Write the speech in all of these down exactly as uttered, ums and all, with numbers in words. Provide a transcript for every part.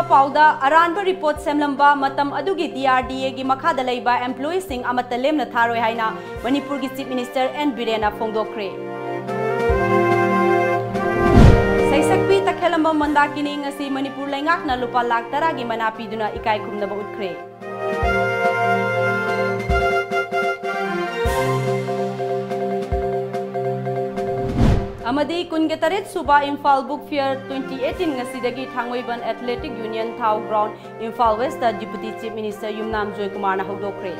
ꯄꯥꯎꯗ ꯑꯔꯥꯟꯕ ꯔꯤꯄꯣꯔꯠ ꯁꯦꯝꯂꯝꯕ ꯃꯇꯝ ꯑꯗꯨꯒꯤ ꯗꯤ ꯑꯥꯔ ꯗꯤ ꯑꯦꯒꯤ ꯃꯈꯥꯗ ꯂꯩꯕ ꯑꯦꯝꯄ꯭ꯂꯣꯌꯤꯁꯤꯡ ꯑꯃꯠꯇ ꯂꯦꯝꯅ ꯊꯥꯔꯣꯏ ꯍꯥꯏꯅ ꯃꯅꯤꯄꯨꯔꯒꯤ ꯆꯤꯐ ꯃꯤꯅꯤꯁꯇꯔ ꯑꯦꯟ ꯕꯤꯔꯦꯟꯅ ꯐꯣꯡꯗꯣꯛꯈ꯭ꯔꯦ꯫ ꯁꯩꯁꯛꯄꯤ ꯇꯈꯦꯂꯝꯕꯝ ꯃꯟꯗꯥꯀꯤꯅꯤ ꯉꯁꯤ ꯃꯅꯤꯄꯨꯔ ꯂꯩꯉꯥꯛꯅ ꯂꯨꯄꯥ ꯂꯥꯈ ꯇꯔꯥꯒꯤ ꯃꯅꯥ ꯄꯤꯗꯨꯅ ꯏꯀꯥꯏ ꯈꯨꯝꯅꯕ ꯎꯠꯈ꯭ꯔꯦ꯫ ꯑꯃꯗꯤ ꯀꯨꯟꯒ ꯇꯔꯦꯠ ꯁꯨꯕ Imphal book fair twenty eighteen ꯉꯁꯤꯗꯒꯤ Thangmeiband athletic union Thau ground, Imphal West deputy chief minister Yumnam ꯖꯣꯏꯀꯨꯃꯥꯔꯅ ꯍꯧꯗꯣꯛꯈ꯭ꯔꯦ꯫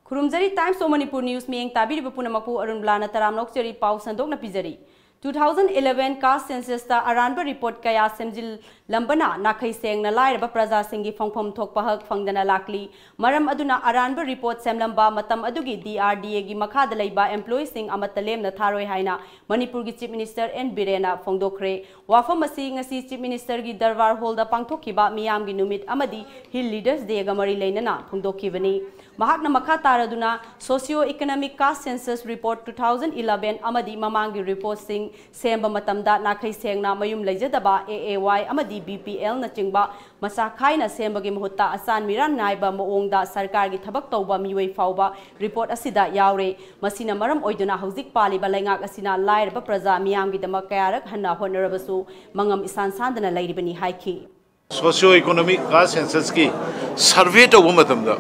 ꯈꯨꯔꯨꯝꯖꯔꯤ, Times of Manipur News ꯃꯤꯠꯌꯦꯡ ꯇꯥꯕꯤꯔꯤꯕ ꯄꯨꯝꯅꯃꯛꯄꯨ ꯑꯔꯨꯟꯕꯂꯥꯅ ꯇꯔꯥꯝꯅ ꯑꯣꯛꯆꯔꯤ꯫ ꯄꯥꯎ ꯁꯟꯗꯣꯛꯅ ꯄꯤꯖꯔꯤ꯫ Two thousand eleven caste census ꯇ ꯑꯔꯥꯟꯕ ꯔꯤꯄꯣꯔꯠ ꯀꯌꯥ ꯁꯦꯝꯖꯤꯜꯂꯝꯕꯅ ꯅꯥꯈꯩ ꯁꯦꯡꯅ ꯂꯥꯏꯔꯕ ꯄ꯭ꯔꯖꯥꯁꯤꯡꯒꯤ ꯐꯪꯐꯝ ꯊꯣꯛꯄ ꯍꯛ ꯐꯪꯗꯅ ꯂꯥꯛꯂꯤ꯫ ꯃꯔꯝ ꯑꯗꯨꯅ ꯑꯔꯥꯟꯕ ꯔꯤꯄꯣꯔꯠ ꯁꯦꯝꯂꯝꯕ ꯃꯇꯝ ꯑꯗꯨꯒꯤ ꯗꯤ ꯑꯥꯔ ꯗꯤ ꯑꯦꯒꯤ ꯃꯈꯥꯗ ꯂꯩꯕ ꯑꯦꯝꯄ꯭ꯂꯣꯌꯤꯁꯤꯡ ꯑꯃꯠꯇ ꯂꯦꯝꯅ ꯊꯥꯔꯣꯏ ꯍꯥꯏꯅ ꯃꯅꯤꯄꯨꯔꯒꯤ ꯆꯤꯐ ꯃꯤꯅꯤꯁꯇꯔ ꯑꯦꯟ ꯕꯤꯔꯦꯟꯅ ꯐꯣꯡꯗꯣꯛꯈ꯭ꯔꯦ꯫ ꯋꯥꯐꯝ ꯑꯁꯤ ꯉꯁꯤ ꯆꯤꯐ ꯃꯤꯅꯤꯁꯇꯔꯒꯤ ꯗꯔꯕꯥꯔ ꯍꯣꯜꯗ ꯄꯥꯡꯊꯣꯛꯈꯤꯕ ꯃꯤꯌꯥꯝꯒꯤ ꯅꯨꯃꯤꯠ ꯑꯃꯗꯤ ꯍꯤꯜ ꯂꯤꯗꯔꯁ ꯗꯦꯒ ꯃꯔꯤ ꯂꯩꯅꯅ ꯐꯣꯡꯗꯣꯛꯈꯤꯕꯅꯤ꯫ ꯃꯍꯥꯛꯅ ꯃꯈꯥ ꯇꯥꯔꯗꯨꯅ, Socio Economic Caste Census Report two thousand eleven ꯑꯃꯗꯤ ꯃꯃꯥꯡꯒꯤ ꯔꯤꯄꯣꯔꯠꯁꯤꯡ ꯁꯦꯝꯕ ꯃꯇꯝꯗ ꯅꯥꯈꯩ ꯁꯦꯡꯅ ꯃꯌꯨꯝ ꯂꯩꯖꯗꯕ, ꯑꯦ ꯑꯦ ꯋꯥꯏ ꯑꯃꯗꯤ ꯕꯤ ꯄꯤ ꯑꯦꯜꯅꯆꯤꯡꯕ ꯃꯆꯥ ꯈꯥꯏꯅ ꯁꯦꯝꯕꯒꯤ ꯃꯍꯨꯠꯇ ꯑꯆꯥꯟ ꯃꯤꯔꯥꯟ ꯅꯥꯏꯕ ꯃꯑꯣꯡꯗ ꯁꯔꯀꯥꯔꯒꯤ ꯊꯕꯛ ꯇꯧꯕ ꯃꯤꯑꯣꯏ ꯐꯥꯎꯕ ꯔꯤꯄꯣꯔꯠ ꯑꯁꯤꯗ ꯌꯥꯎꯔꯦ꯫ ꯃꯁꯤꯅ ꯃꯔꯝ ꯑꯣꯏꯗꯨꯅ ꯍꯧꯖꯤꯛ ꯄꯥꯜꯂꯤꯕ ꯂꯩꯉꯥꯛ ꯑꯁꯤꯅ ꯂꯥꯏꯔꯕ ꯄ꯭ꯔꯖꯥ ꯃꯤꯌꯥꯝꯒꯤꯗꯃꯛ ꯀꯌꯥꯔꯛ ꯍꯟꯅ ꯍꯣꯠꯅꯔꯕꯁꯨ ꯃꯉꯝ ꯏꯁꯥꯟ ꯁꯥꯟꯗꯅ ꯂꯩꯔꯤꯕꯅꯤ ꯍꯥꯏꯈꯤ꯫ Socio Economic Caste Census ꯀꯤ ꯁꯔꯚꯦ ꯇꯧꯕ ꯃꯇꯝꯗ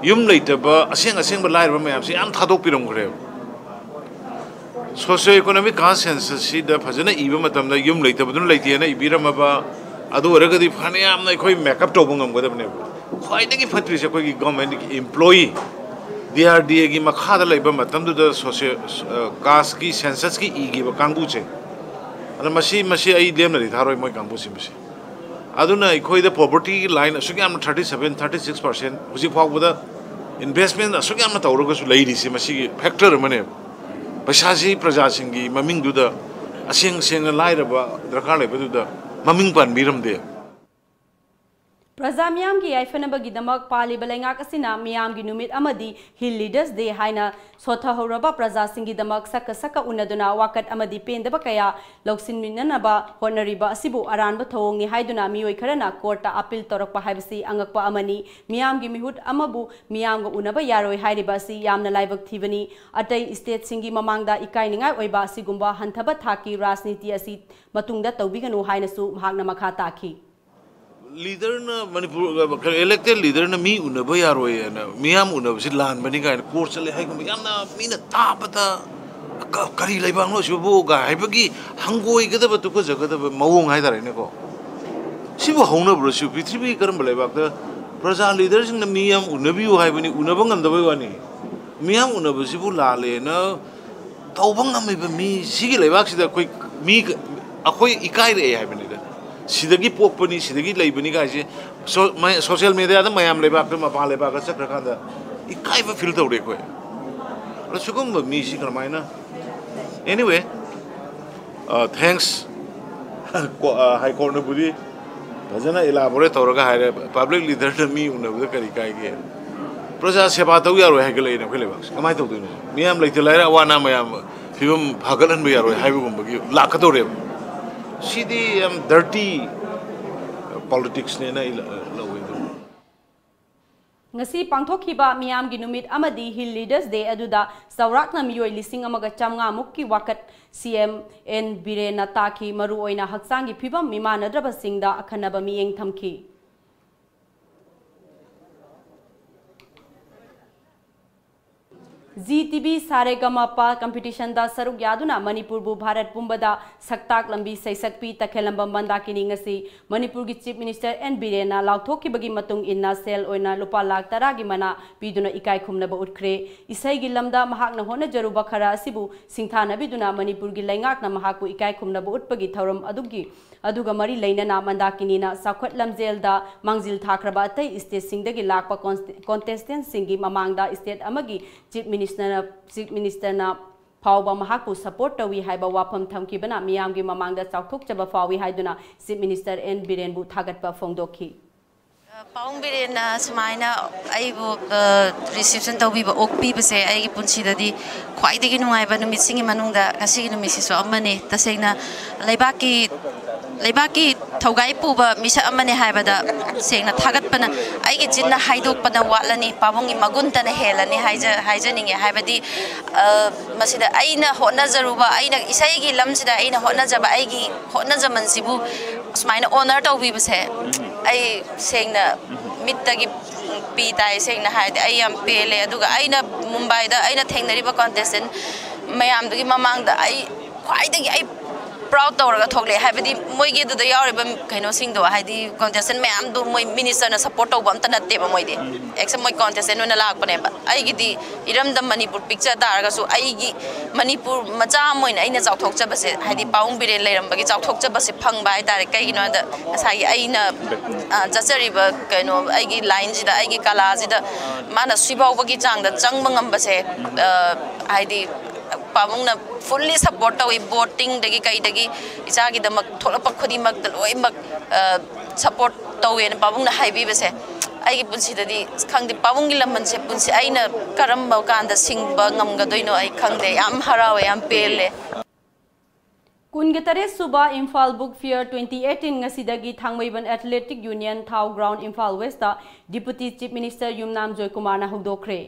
ꯌꯨꯝ ꯂꯩꯇꯕ ꯑꯁꯦꯡ ꯑꯁꯦꯡꯕ ꯂꯥꯏꯔꯕ ꯃꯌꯥꯝꯁꯤ ꯌꯥꯝ ꯊꯥꯗꯣꯛꯄꯤꯔꯝꯈ꯭ꯔꯦꯕ꯫ Socio Economic Caste Census ꯁꯤꯗ ꯐꯖꯅ ꯏꯕ ꯃꯇꯝꯗ ꯌꯨꯝ ꯂꯩꯇꯕꯗꯨꯅ ꯂꯩꯇꯦꯅ ꯏꯕꯤꯔꯝꯃꯕ, ꯑꯗꯨ ꯑꯣꯏꯔꯒꯗꯤ ꯐꯅꯌꯥꯝꯅ ꯑꯩꯈꯣꯏ ꯃꯦꯀꯞ ꯇꯧꯕ ꯉꯝꯒꯗꯕꯅꯦꯕ꯫ ꯈ꯭ꯋꯥꯏꯗꯒꯤ ꯐꯠꯇ꯭ꯔꯤꯁꯦ ꯑꯩꯈꯣꯏꯒꯤ ꯒꯚꯔꯟꯃꯦꯟꯠꯀꯤ ꯏꯝꯄ꯭ꯂꯣꯌꯤ, ꯗꯤ ꯑꯥꯔ ꯗꯤ ꯑꯦꯒꯤ ꯃꯈꯥꯗ ꯂꯩꯕ ꯃꯇꯝꯗꯨꯗ ꯁꯣꯁꯤꯌꯦꯜ, ꯑ, ꯀꯥꯁꯀꯤ ꯁꯦꯟꯁꯁꯀꯤ ꯏꯈꯤꯕ ꯀꯥꯡꯕꯨꯁꯦ꯫ ꯑꯗ ꯃꯁꯤ, ꯃꯁꯤ ꯑꯩ ꯂꯦꯝꯅꯗꯤ ꯊꯥꯔꯣꯏ ꯃꯣꯏ ꯀꯥꯡꯕꯨꯁꯤꯡꯁꯦ꯫ ꯑꯗꯨꯅ ꯑꯩꯈꯣꯏꯗ ꯄꯣꯚꯔꯇꯤꯒꯤ ꯂꯥꯏꯟ ꯑꯁꯨꯛ ꯌꯥꯝꯅ thirty seven, thirty six percent ꯍꯧꯖꯤꯛ ꯐꯥꯎꯕꯗ ꯏꯟꯚꯦꯁꯃꯦꯟ ꯑꯁꯨꯛ ꯌꯥꯝꯅ ꯇꯧꯔꯒꯁꯨ ꯂꯩꯔꯤꯁꯤ ꯃꯁꯤꯒꯤ ꯐꯦꯛꯇꯔ ꯑꯃꯅꯦꯕ꯫ ꯄꯩꯁꯥꯁꯤ ꯄ꯭ꯔꯖꯥꯁꯤꯡꯒꯤ ꯃꯃꯤꯡꯗꯨꯗ ꯑꯁꯦꯡ ꯁꯦꯡꯅ ꯂꯥꯏꯔꯕ ꯗꯔꯀꯥꯔ ꯂꯩꯕꯗꯨꯗ ꯃꯃꯤꯡ ꯄꯥꯟꯕꯤꯔꯝꯗꯦ꯫ ꯄ꯭ꯔꯖꯥ ꯃꯤꯌꯥꯝꯒꯤ ꯌꯥꯏꯐꯅꯕꯒꯤꯗꯃꯛ ꯄꯥꯜꯂꯤꯕ ꯂꯩꯉꯥꯛ ꯑꯁꯤꯅ ꯃꯤꯌꯥꯝꯒꯤ ꯅꯨꯃꯤꯠ ꯑꯃꯗꯤ Hill Leaders Day ꯍꯥꯏꯅ ꯁꯣꯊꯍꯧꯔꯕ ꯄ꯭ꯔꯖꯥꯁꯤꯡꯒꯤꯗꯃꯛ ꯁꯛꯀ ꯁꯛꯀ ꯎꯅꯗꯨꯅ ꯋꯥꯀꯠ ꯑꯃꯗꯤ ꯄꯦꯟꯗꯕ ꯀꯌꯥ ꯂꯧꯁꯤꯟꯃꯤꯟꯅꯅꯕ ꯍꯣꯠꯅꯔꯤꯕ ꯑꯁꯤꯕꯨ ꯑꯔꯥꯟꯕ ꯊꯧꯑꯣꯡꯅꯤ ꯍꯥꯏꯗꯨꯅ ꯃꯤꯑꯣꯏ ꯈꯔꯅ ꯀꯣꯔꯠꯇ ꯑꯄꯤꯜ ꯇꯧꯔꯛꯄ ꯍꯥꯏꯕꯁꯤ ꯑꯉꯛꯄ ꯑꯃꯅꯤ꯫ ꯃꯤꯌꯥꯝꯒꯤ ꯃꯤꯍꯨꯠ ꯑꯃꯕꯨ ꯃꯤꯌꯥꯝꯒ ꯎꯅꯕ ꯌꯥꯔꯣꯏ ꯍꯥꯏꯔꯤꯕ ꯑꯁꯤ ꯌꯥꯝꯅ ꯂꯥꯏꯕꯛ ꯊꯤꯕꯅꯤ꯫ ꯑꯇꯩ ꯁ꯭ꯇꯦꯠꯁꯤꯡꯒꯤ ꯃꯃꯥꯡꯗ ꯏꯀꯥꯏꯅꯤꯡꯉꯥꯏ ꯑꯣꯏꯕ ꯑꯁꯤꯒꯨꯝꯕ ꯍꯟꯊꯕ ꯊꯥꯛꯀꯤ ꯔꯥꯖꯅꯤꯇꯤ ꯑꯁꯤ ꯃꯇꯨꯡꯗ ꯇꯧꯕꯤꯒꯅꯨ ꯍꯥꯏꯅꯁꯨ ꯃꯍꯥꯛꯅ ꯃꯈꯥ ꯇꯥꯈꯤ꯫ ꯂꯤꯗꯔꯅ ꯃꯅꯤꯄꯨꯔ ꯀꯩꯅꯣ, ꯏꯂꯦꯛꯇꯦꯗ ꯂꯤꯗꯔꯅ ꯃꯤ ꯎꯅꯕ ꯌꯥꯔꯣꯏꯅ, ꯃꯤꯌꯥꯝ ꯎꯅꯕꯁꯤ ꯂꯥꯟꯕꯅꯤ ꯀꯥꯏꯅ ꯀꯣꯔꯠ ꯆꯠꯂꯦ ꯍꯥꯏꯒꯨꯝꯕ ꯌꯥꯝꯅ ꯃꯤꯅ ꯇꯥꯕꯗ "ꯀ- ꯀꯔꯤ ꯂꯩꯕꯥꯛꯅꯣ ꯑꯁꯤꯕꯨ?" ꯒ ꯍꯥꯏꯕꯒꯤ ꯍꯪꯒꯣꯏꯒꯗꯕ, ꯇꯨꯀꯠꯆꯒꯗꯕ ꯃꯑꯣꯡ ꯍꯥꯏꯇꯥꯔꯦꯅꯦꯀꯣ꯫ ꯁꯤꯕꯨ ꯍꯧꯅꯕ꯭ꯔꯣ? ꯁꯤꯕꯨ ꯄ꯭ꯔꯤꯊꯤꯕꯤꯒꯤ ꯀꯔꯝꯕ ꯂꯩꯕꯥꯛꯇ ꯄ꯭ꯔꯖꯥ ꯂꯤꯗꯔꯁꯤꯡꯅ ꯃꯤ ꯌꯥꯝ ꯎꯅꯕꯤꯌꯨ ꯍꯥꯏꯕꯅꯤ, ꯎꯅꯕ ꯉꯝꯗꯕꯩ ꯋꯥꯅꯤ꯫ ꯃꯤꯌꯥꯝ ꯎꯅꯕꯁꯤꯕꯨ ꯂꯥꯜꯂꯦꯅ ꯇꯧꯕ ꯉꯝꯃꯤꯕ ꯃꯤ ꯁꯤꯒꯤ ꯂꯩꯕꯥꯛꯁꯤꯗ ꯑꯩꯈꯣꯏ ꯃꯤ ꯑꯩꯈꯣꯏ ꯏꯀꯥꯏꯔꯛꯑꯦ ꯍꯥꯏꯕꯅꯤꯗ꯫ ꯁꯤꯗꯒꯤ ꯄꯣꯛꯄꯅꯤ, ꯁꯤꯗꯒꯤ ꯂꯩꯕꯅꯤ ꯀꯥꯏꯁꯦ꯫ ꯁꯣ- ꯃ- ꯁꯣꯁꯤꯌꯦꯜ ꯃꯦꯗꯤꯌꯥꯗ ꯃꯌꯥꯝ ꯂꯩꯕꯥꯛꯇ, ꯃꯄꯥꯟ ꯂꯩꯕꯥꯛꯇ ꯆꯠꯈ꯭ꯔꯀꯥꯟꯗ ꯏꯀꯥꯏꯕ ꯐꯤꯜ ꯇꯧꯔꯦ ꯑꯩꯈꯣꯏ꯫ ꯑꯗꯣ ꯁꯤꯒꯨꯝꯕ ꯃꯤꯁꯤ ꯀꯔꯝꯍꯥꯏꯅ? Anyway, thanks꯫ ꯍꯥꯏ ꯀꯣꯔꯠꯅꯕꯨꯗꯤ ꯐꯖꯅ ꯏꯂꯥꯕꯣꯔꯦꯠ ꯇꯧꯔꯒ ꯍꯥꯏꯔꯦ, ꯄꯕ꯭ꯂꯤꯛ ꯂꯤꯗꯔꯅ ꯃꯤ ꯎꯅꯕꯗ ꯀꯔꯤ ꯀꯥꯏꯒꯦ? ꯄ꯭ꯔꯖꯥ ꯁꯦꯕꯥ ꯇꯧ ꯌꯥꯔꯣꯏ ꯍꯥꯏꯒꯠꯂꯛꯏꯅꯦ ꯑꯩꯈꯣꯏ ꯂꯩꯕꯥꯛꯁꯦ꯫ ꯀꯃꯥꯏꯅ ꯇꯧꯗꯣꯏꯅꯣ? ꯃꯤꯌꯥꯝ ꯂꯩꯇ ꯂꯥꯏꯔ ꯑꯋꯥ ꯑꯅꯥ ꯃꯌꯥꯝ ꯐꯤꯕꯝ ꯐꯒꯠꯍꯟꯕ ꯌꯥꯔꯣꯏ ꯍꯥꯏꯕꯒꯨꯝꯕꯒꯤ ꯂꯥꯛꯀꯗꯧꯔꯦꯕ꯫ ꯁꯤꯗꯤ ꯌꯥꯝ ꯗꯔꯇꯤ ꯄꯣꯂꯤꯇꯤꯛꯁꯅꯦꯅ ꯑꯩ ꯂꯧꯋꯦ ꯑꯗꯨ꯫ ꯉꯁꯤ ꯄꯥꯡꯊꯣꯛꯈꯤꯕ ꯃꯤꯌꯥꯝꯒꯤ ꯅꯨꯃꯤꯠ ꯑꯃꯗꯤ Hill Leaders Day ꯑꯗꯨꯗ ꯆꯥꯎꯔꯥꯛꯅ ꯃꯤꯑꯣꯏ ꯂꯤꯁꯤꯡ ꯑꯃꯒ ꯆꯥꯝꯃꯉꯥ ꯃꯨꯛꯀꯤ ꯋꯥꯀꯠ ꯁꯤ ꯑꯦꯝ ꯑꯦꯟ ꯕꯤꯔꯦꯟꯅ ꯇꯥꯈꯤ꯫ ꯃꯔꯨꯑꯣꯏꯅ ꯍꯛꯆꯥꯡꯒꯤ ꯐꯤꯕꯝ ꯃꯤꯃꯥꯟꯅꯗ꯭ꯔꯕꯁꯤꯡꯗ ꯑꯈꯟꯅꯕ ꯃꯤꯠꯌꯦꯡ ꯊꯝꯈꯤ꯫ ꯖꯤ ꯇꯤ ꯚꯤ ꯁꯥꯔꯦꯒꯃꯄ ꯀꯝꯄꯤꯇꯤꯁꯟꯗ ꯁꯔꯨꯛ ꯌꯥꯗꯨꯅ ꯃꯅꯤꯄꯨꯔꯕꯨ ꯚꯥꯔꯠ ꯄꯨꯝꯕꯗ ꯁꯛꯇꯥꯛ ꯂꯝꯕꯤ ꯁꯩꯁꯛꯄꯤ ꯇꯈꯦꯂꯝꯕꯝ ꯃꯟꯗꯥꯀꯤꯅꯤ ꯉꯁꯤ ꯃꯅꯤꯄꯨꯔꯒꯤ ꯆꯤꯐ ꯃꯤꯅꯤꯁꯇꯔ ꯑꯦꯟ ꯕꯤꯔꯦꯟꯅ ꯂꯥꯎꯊꯣꯛꯈꯤꯕꯒꯤ ꯃꯇꯨꯡ ꯏꯟꯅ ꯁꯦꯜ ꯑꯣꯏꯅ ꯂꯨꯄꯥ ꯂꯥꯈ ꯇꯔꯥꯒꯤ ꯃꯅꯥ ꯄꯤꯗꯨꯅ ꯏꯀꯥꯏ ꯈꯨꯝꯅꯕ ꯎꯠꯈ꯭ꯔꯦ꯫ ꯏꯁꯩꯒꯤ ꯂꯝꯗ ꯃꯍꯥꯛꯅ ꯍꯣꯠꯅꯖꯔꯨꯕ ꯈꯔ ꯑꯁꯤꯕꯨ ꯁꯤꯡꯊꯥꯅꯕꯤꯗꯨꯅ ꯃꯅꯤꯄꯨꯔꯒꯤ ꯂꯩꯉꯥꯛꯅ ꯃꯍꯥꯛꯄꯨ ꯏꯀꯥꯏ ꯈꯨꯝꯅꯕ ꯎꯠꯄꯒꯤ ꯊꯧꯔꯝ ꯑꯗꯨꯒꯤ ꯑꯗꯨꯒ ꯃꯔꯤ ꯂꯩꯅꯅ ꯃꯟꯗꯥꯀꯤꯅꯤꯅ ꯆꯥꯎꯈꯠ ꯂꯝꯖꯦꯜꯗ ꯃꯥꯡꯖꯤꯜ ꯊꯥꯈ꯭ꯔꯕ ꯑꯇꯩ ꯁ꯭ꯇꯦꯠꯁꯤꯡꯗꯒꯤ ꯂꯥꯛꯄ ꯀꯣꯟꯁ- ꯀꯣꯟꯇꯦꯁꯇꯦꯟꯠꯁꯤꯡꯒꯤ ꯃꯃꯥꯡꯗ ꯁ꯭ꯇꯦꯠ ꯑꯃꯒꯤ ꯆꯤꯐ ꯃꯤꯅꯤꯁꯇꯔꯅ ꯆꯤꯐ ꯃꯤꯅꯤꯁꯇꯔꯅ ꯐꯥꯎꯕ ꯃꯍꯥꯛꯄꯨ ꯁꯄꯣꯔꯠ ꯇꯧꯏ ꯍꯥꯏꯕ ꯋꯥꯐꯝ ꯊꯝꯈꯤꯕꯅ ꯃꯤꯌꯥꯝꯒꯤ ꯃꯃꯥꯡꯗ ꯆꯥꯎꯊꯣꯛꯆꯕ ꯐꯥꯎꯏ ꯍꯥꯏꯗꯨꯅ ꯆꯤꯐ ꯃꯤꯅꯤꯁꯇꯔ ꯑꯦꯟ ꯕꯤꯔꯦꯟꯕꯨ ꯊꯥꯒꯠꯄ ꯐꯣꯡꯗꯣꯛꯈꯤ꯫ ꯄꯥꯕꯨꯡ ꯕꯤꯔꯦꯟꯅ ꯁꯨꯃꯥꯏꯅ ꯑꯩꯕꯨ, ꯑ, reception ꯇꯧꯕꯤꯕ, ꯑꯣꯛꯄꯤꯕꯁꯦ ꯑꯩꯒꯤ ꯄꯨꯟꯁꯤꯗꯗꯤ ꯈ꯭ꯋꯥꯏꯗꯒꯤ ꯅꯨꯡꯉꯥꯏꯕ ꯅꯨꯃꯤꯠꯁꯤꯡꯒꯤ ꯃꯅꯨꯡꯗ ꯉꯁꯤꯒꯤ ꯅꯨꯃꯤꯠꯁꯤꯁꯨ ꯑꯃꯅꯤ꯫ ꯇꯁꯦꯡꯅ ꯂꯩꯕꯥꯛꯀꯤ, ꯂꯩꯕꯥꯛꯀꯤ ꯊꯧꯒꯥꯏ ꯄꯨꯕ ꯃꯤꯁꯛ ꯑꯃꯅꯤ ꯍꯥꯏꯕꯗ ꯁꯦꯡꯅ ꯊꯥꯒꯠꯄꯅ, ꯑꯩꯒꯤ ꯆꯤꯟꯅ ꯍꯥꯏꯗꯣꯛꯄꯅ ꯋꯥꯠꯂꯅꯤ, ꯄꯥꯕꯨꯡꯒꯤ ꯃꯒꯨꯟꯇꯅ ꯍꯦꯜꯂꯅꯤ ꯍꯥꯏꯖ-, ꯍꯥꯏꯖꯅꯤꯡꯉꯦ꯫ ꯍꯥꯏꯕꯗꯤ, ꯑ, ꯃꯁꯤꯗ ꯑꯩꯅ ꯍꯣꯠꯅꯖꯔꯨꯕ, ꯑꯩꯅ ꯏꯁꯩꯒꯤ ꯂꯝꯁꯤꯗ ꯑꯩꯅ ꯍꯣꯠꯅꯖꯕ, ꯑꯩꯒꯤ ꯍꯣꯠꯅꯖꯃꯟꯁꯤꯕꯨ ꯁꯨꯃꯥꯏꯅ honor ꯇꯧꯕꯤꯕꯁꯦ ꯑꯩ ꯁꯦꯡꯅ ꯃꯤꯠꯇꯒꯤ ꯄꯤ ꯇꯥꯏ꯫ ꯁꯦꯡꯅ ꯍꯥꯏꯔꯗꯤ ꯑꯩ ꯌꯥꯝ ꯄꯦꯜꯂꯦ꯫ ꯑꯗꯨꯒ ꯑꯩꯅ ꯃꯨꯝꯕꯥꯏꯗ ꯑꯩꯅ ꯊꯦꯡꯅꯔꯤꯕ contestant ꯃꯌꯥꯝꯗꯨꯒꯤ ꯃꯃꯥꯡꯗ ꯑꯩ ꯈ꯭ꯋꯥꯏꯗꯒꯤ ꯑꯩ proud ꯇꯧꯔꯒ ꯊꯣꯛꯂꯛꯑꯦ꯫ ꯍꯥꯏꯕꯗꯤ ꯃꯣꯏꯒꯤ ꯑꯗꯨꯗ ꯌꯥꯎꯔꯤꯕ ꯀꯩꯅꯣꯁꯤꯡꯗꯣ, ꯍꯥꯏꯗꯤ contestant ꯃꯌꯥꯝꯗꯣ ꯃꯣꯏ ministerꯅ support ꯇꯧꯕ ꯑꯝꯇ ꯅꯠꯇꯦꯕ꯫ ꯃꯣꯏꯗꯤ except ꯃꯣꯏ contestant ꯑꯣꯏꯅ ꯂꯥꯛꯄꯅꯦꯕ꯫ ꯑꯩꯒꯤꯗꯤ ꯏꯔꯝꯗꯝ ꯃꯅꯤꯄꯨꯔ ꯄꯤꯛꯆ ꯇꯥꯔꯒꯁꯨ ꯑꯩꯒꯤ ꯃꯅꯤꯄꯨꯔ ꯃꯆꯥ ꯑꯃ ꯑꯣꯏꯅ ꯑꯩꯅ ꯆꯥꯎꯊꯣꯛꯆꯕꯁꯦ, ꯍꯥꯏꯗꯤ ꯄꯥꯕꯨꯡ ꯕꯤꯔꯦꯟ ꯂꯩꯔꯝꯕꯒꯤ ꯆꯥꯎꯊꯣꯛꯆꯕꯁꯦ ꯐꯪꯕ ꯍꯥꯏꯇꯥꯔꯦ꯫ ꯀꯩꯒꯤꯅꯣ ꯍꯥꯏꯗ ꯉꯁꯥꯏꯒꯤ ꯑꯩꯅ, ꯑ, ꯆꯠꯆꯔꯤꯕ ꯀꯩꯅꯣ, ꯑꯩꯒꯤ lineꯁꯤꯗ, ꯑꯩꯒꯤ ꯀꯂꯥꯁꯤꯗ ꯃꯥꯅ ꯁꯤꯐꯥꯎꯕꯒꯤ ꯆꯥꯡꯗ ꯆꯪꯕ ꯉꯝꯕꯁꯦ, ꯑ, ꯍꯥꯏꯗꯤ ꯄꯥꯕꯨꯡꯅ fully support ꯇꯧꯏ꯫ Votingꯗꯒꯤ ꯀꯩꯗꯒꯤ ꯏꯆꯥꯒꯤꯗꯃꯛ ꯊꯣꯛꯂꯛꯄ ꯈꯨꯗꯤꯡꯃꯛꯇ ꯂꯣꯏꯅꯃꯛ, ꯑ, support ꯇꯧꯋꯦꯅ ꯄꯥꯕꯨꯡꯅ ꯍꯥꯏꯕꯤꯕꯁꯦ ꯑꯩꯒꯤ ꯄꯨꯟꯁꯤꯗꯗꯤ, ꯑꯁ, ꯈꯪꯗꯦ, ꯄꯥꯕꯨꯡꯒꯤ ꯂꯃꯟꯁꯦ ꯄꯨꯟꯁꯤ ꯑꯩꯅ ꯀꯔꯝꯕ ꯀꯥꯟꯗ ꯁꯤꯡꯕ ꯉꯝꯒꯗꯣꯏꯅꯣ ꯑꯩ ꯈꯪꯗꯦ꯫ ꯌꯥꯝ ꯍꯔꯥꯎꯋꯦ, ꯌꯥꯝ ꯄꯦꯜꯂꯦ꯫ ꯀꯨꯟꯒ ꯇꯔꯦꯠ ꯁꯨꯕ Imphal book fair twenty eighteen ꯉꯁꯤꯗꯒꯤ Thangmeiband athletic union Thau ground Imphal West deputy chief minister Yumnam ꯖꯣꯏꯀꯨꯃꯥꯔꯅ ꯍꯧꯗꯣꯛꯈ꯭ꯔꯦ꯫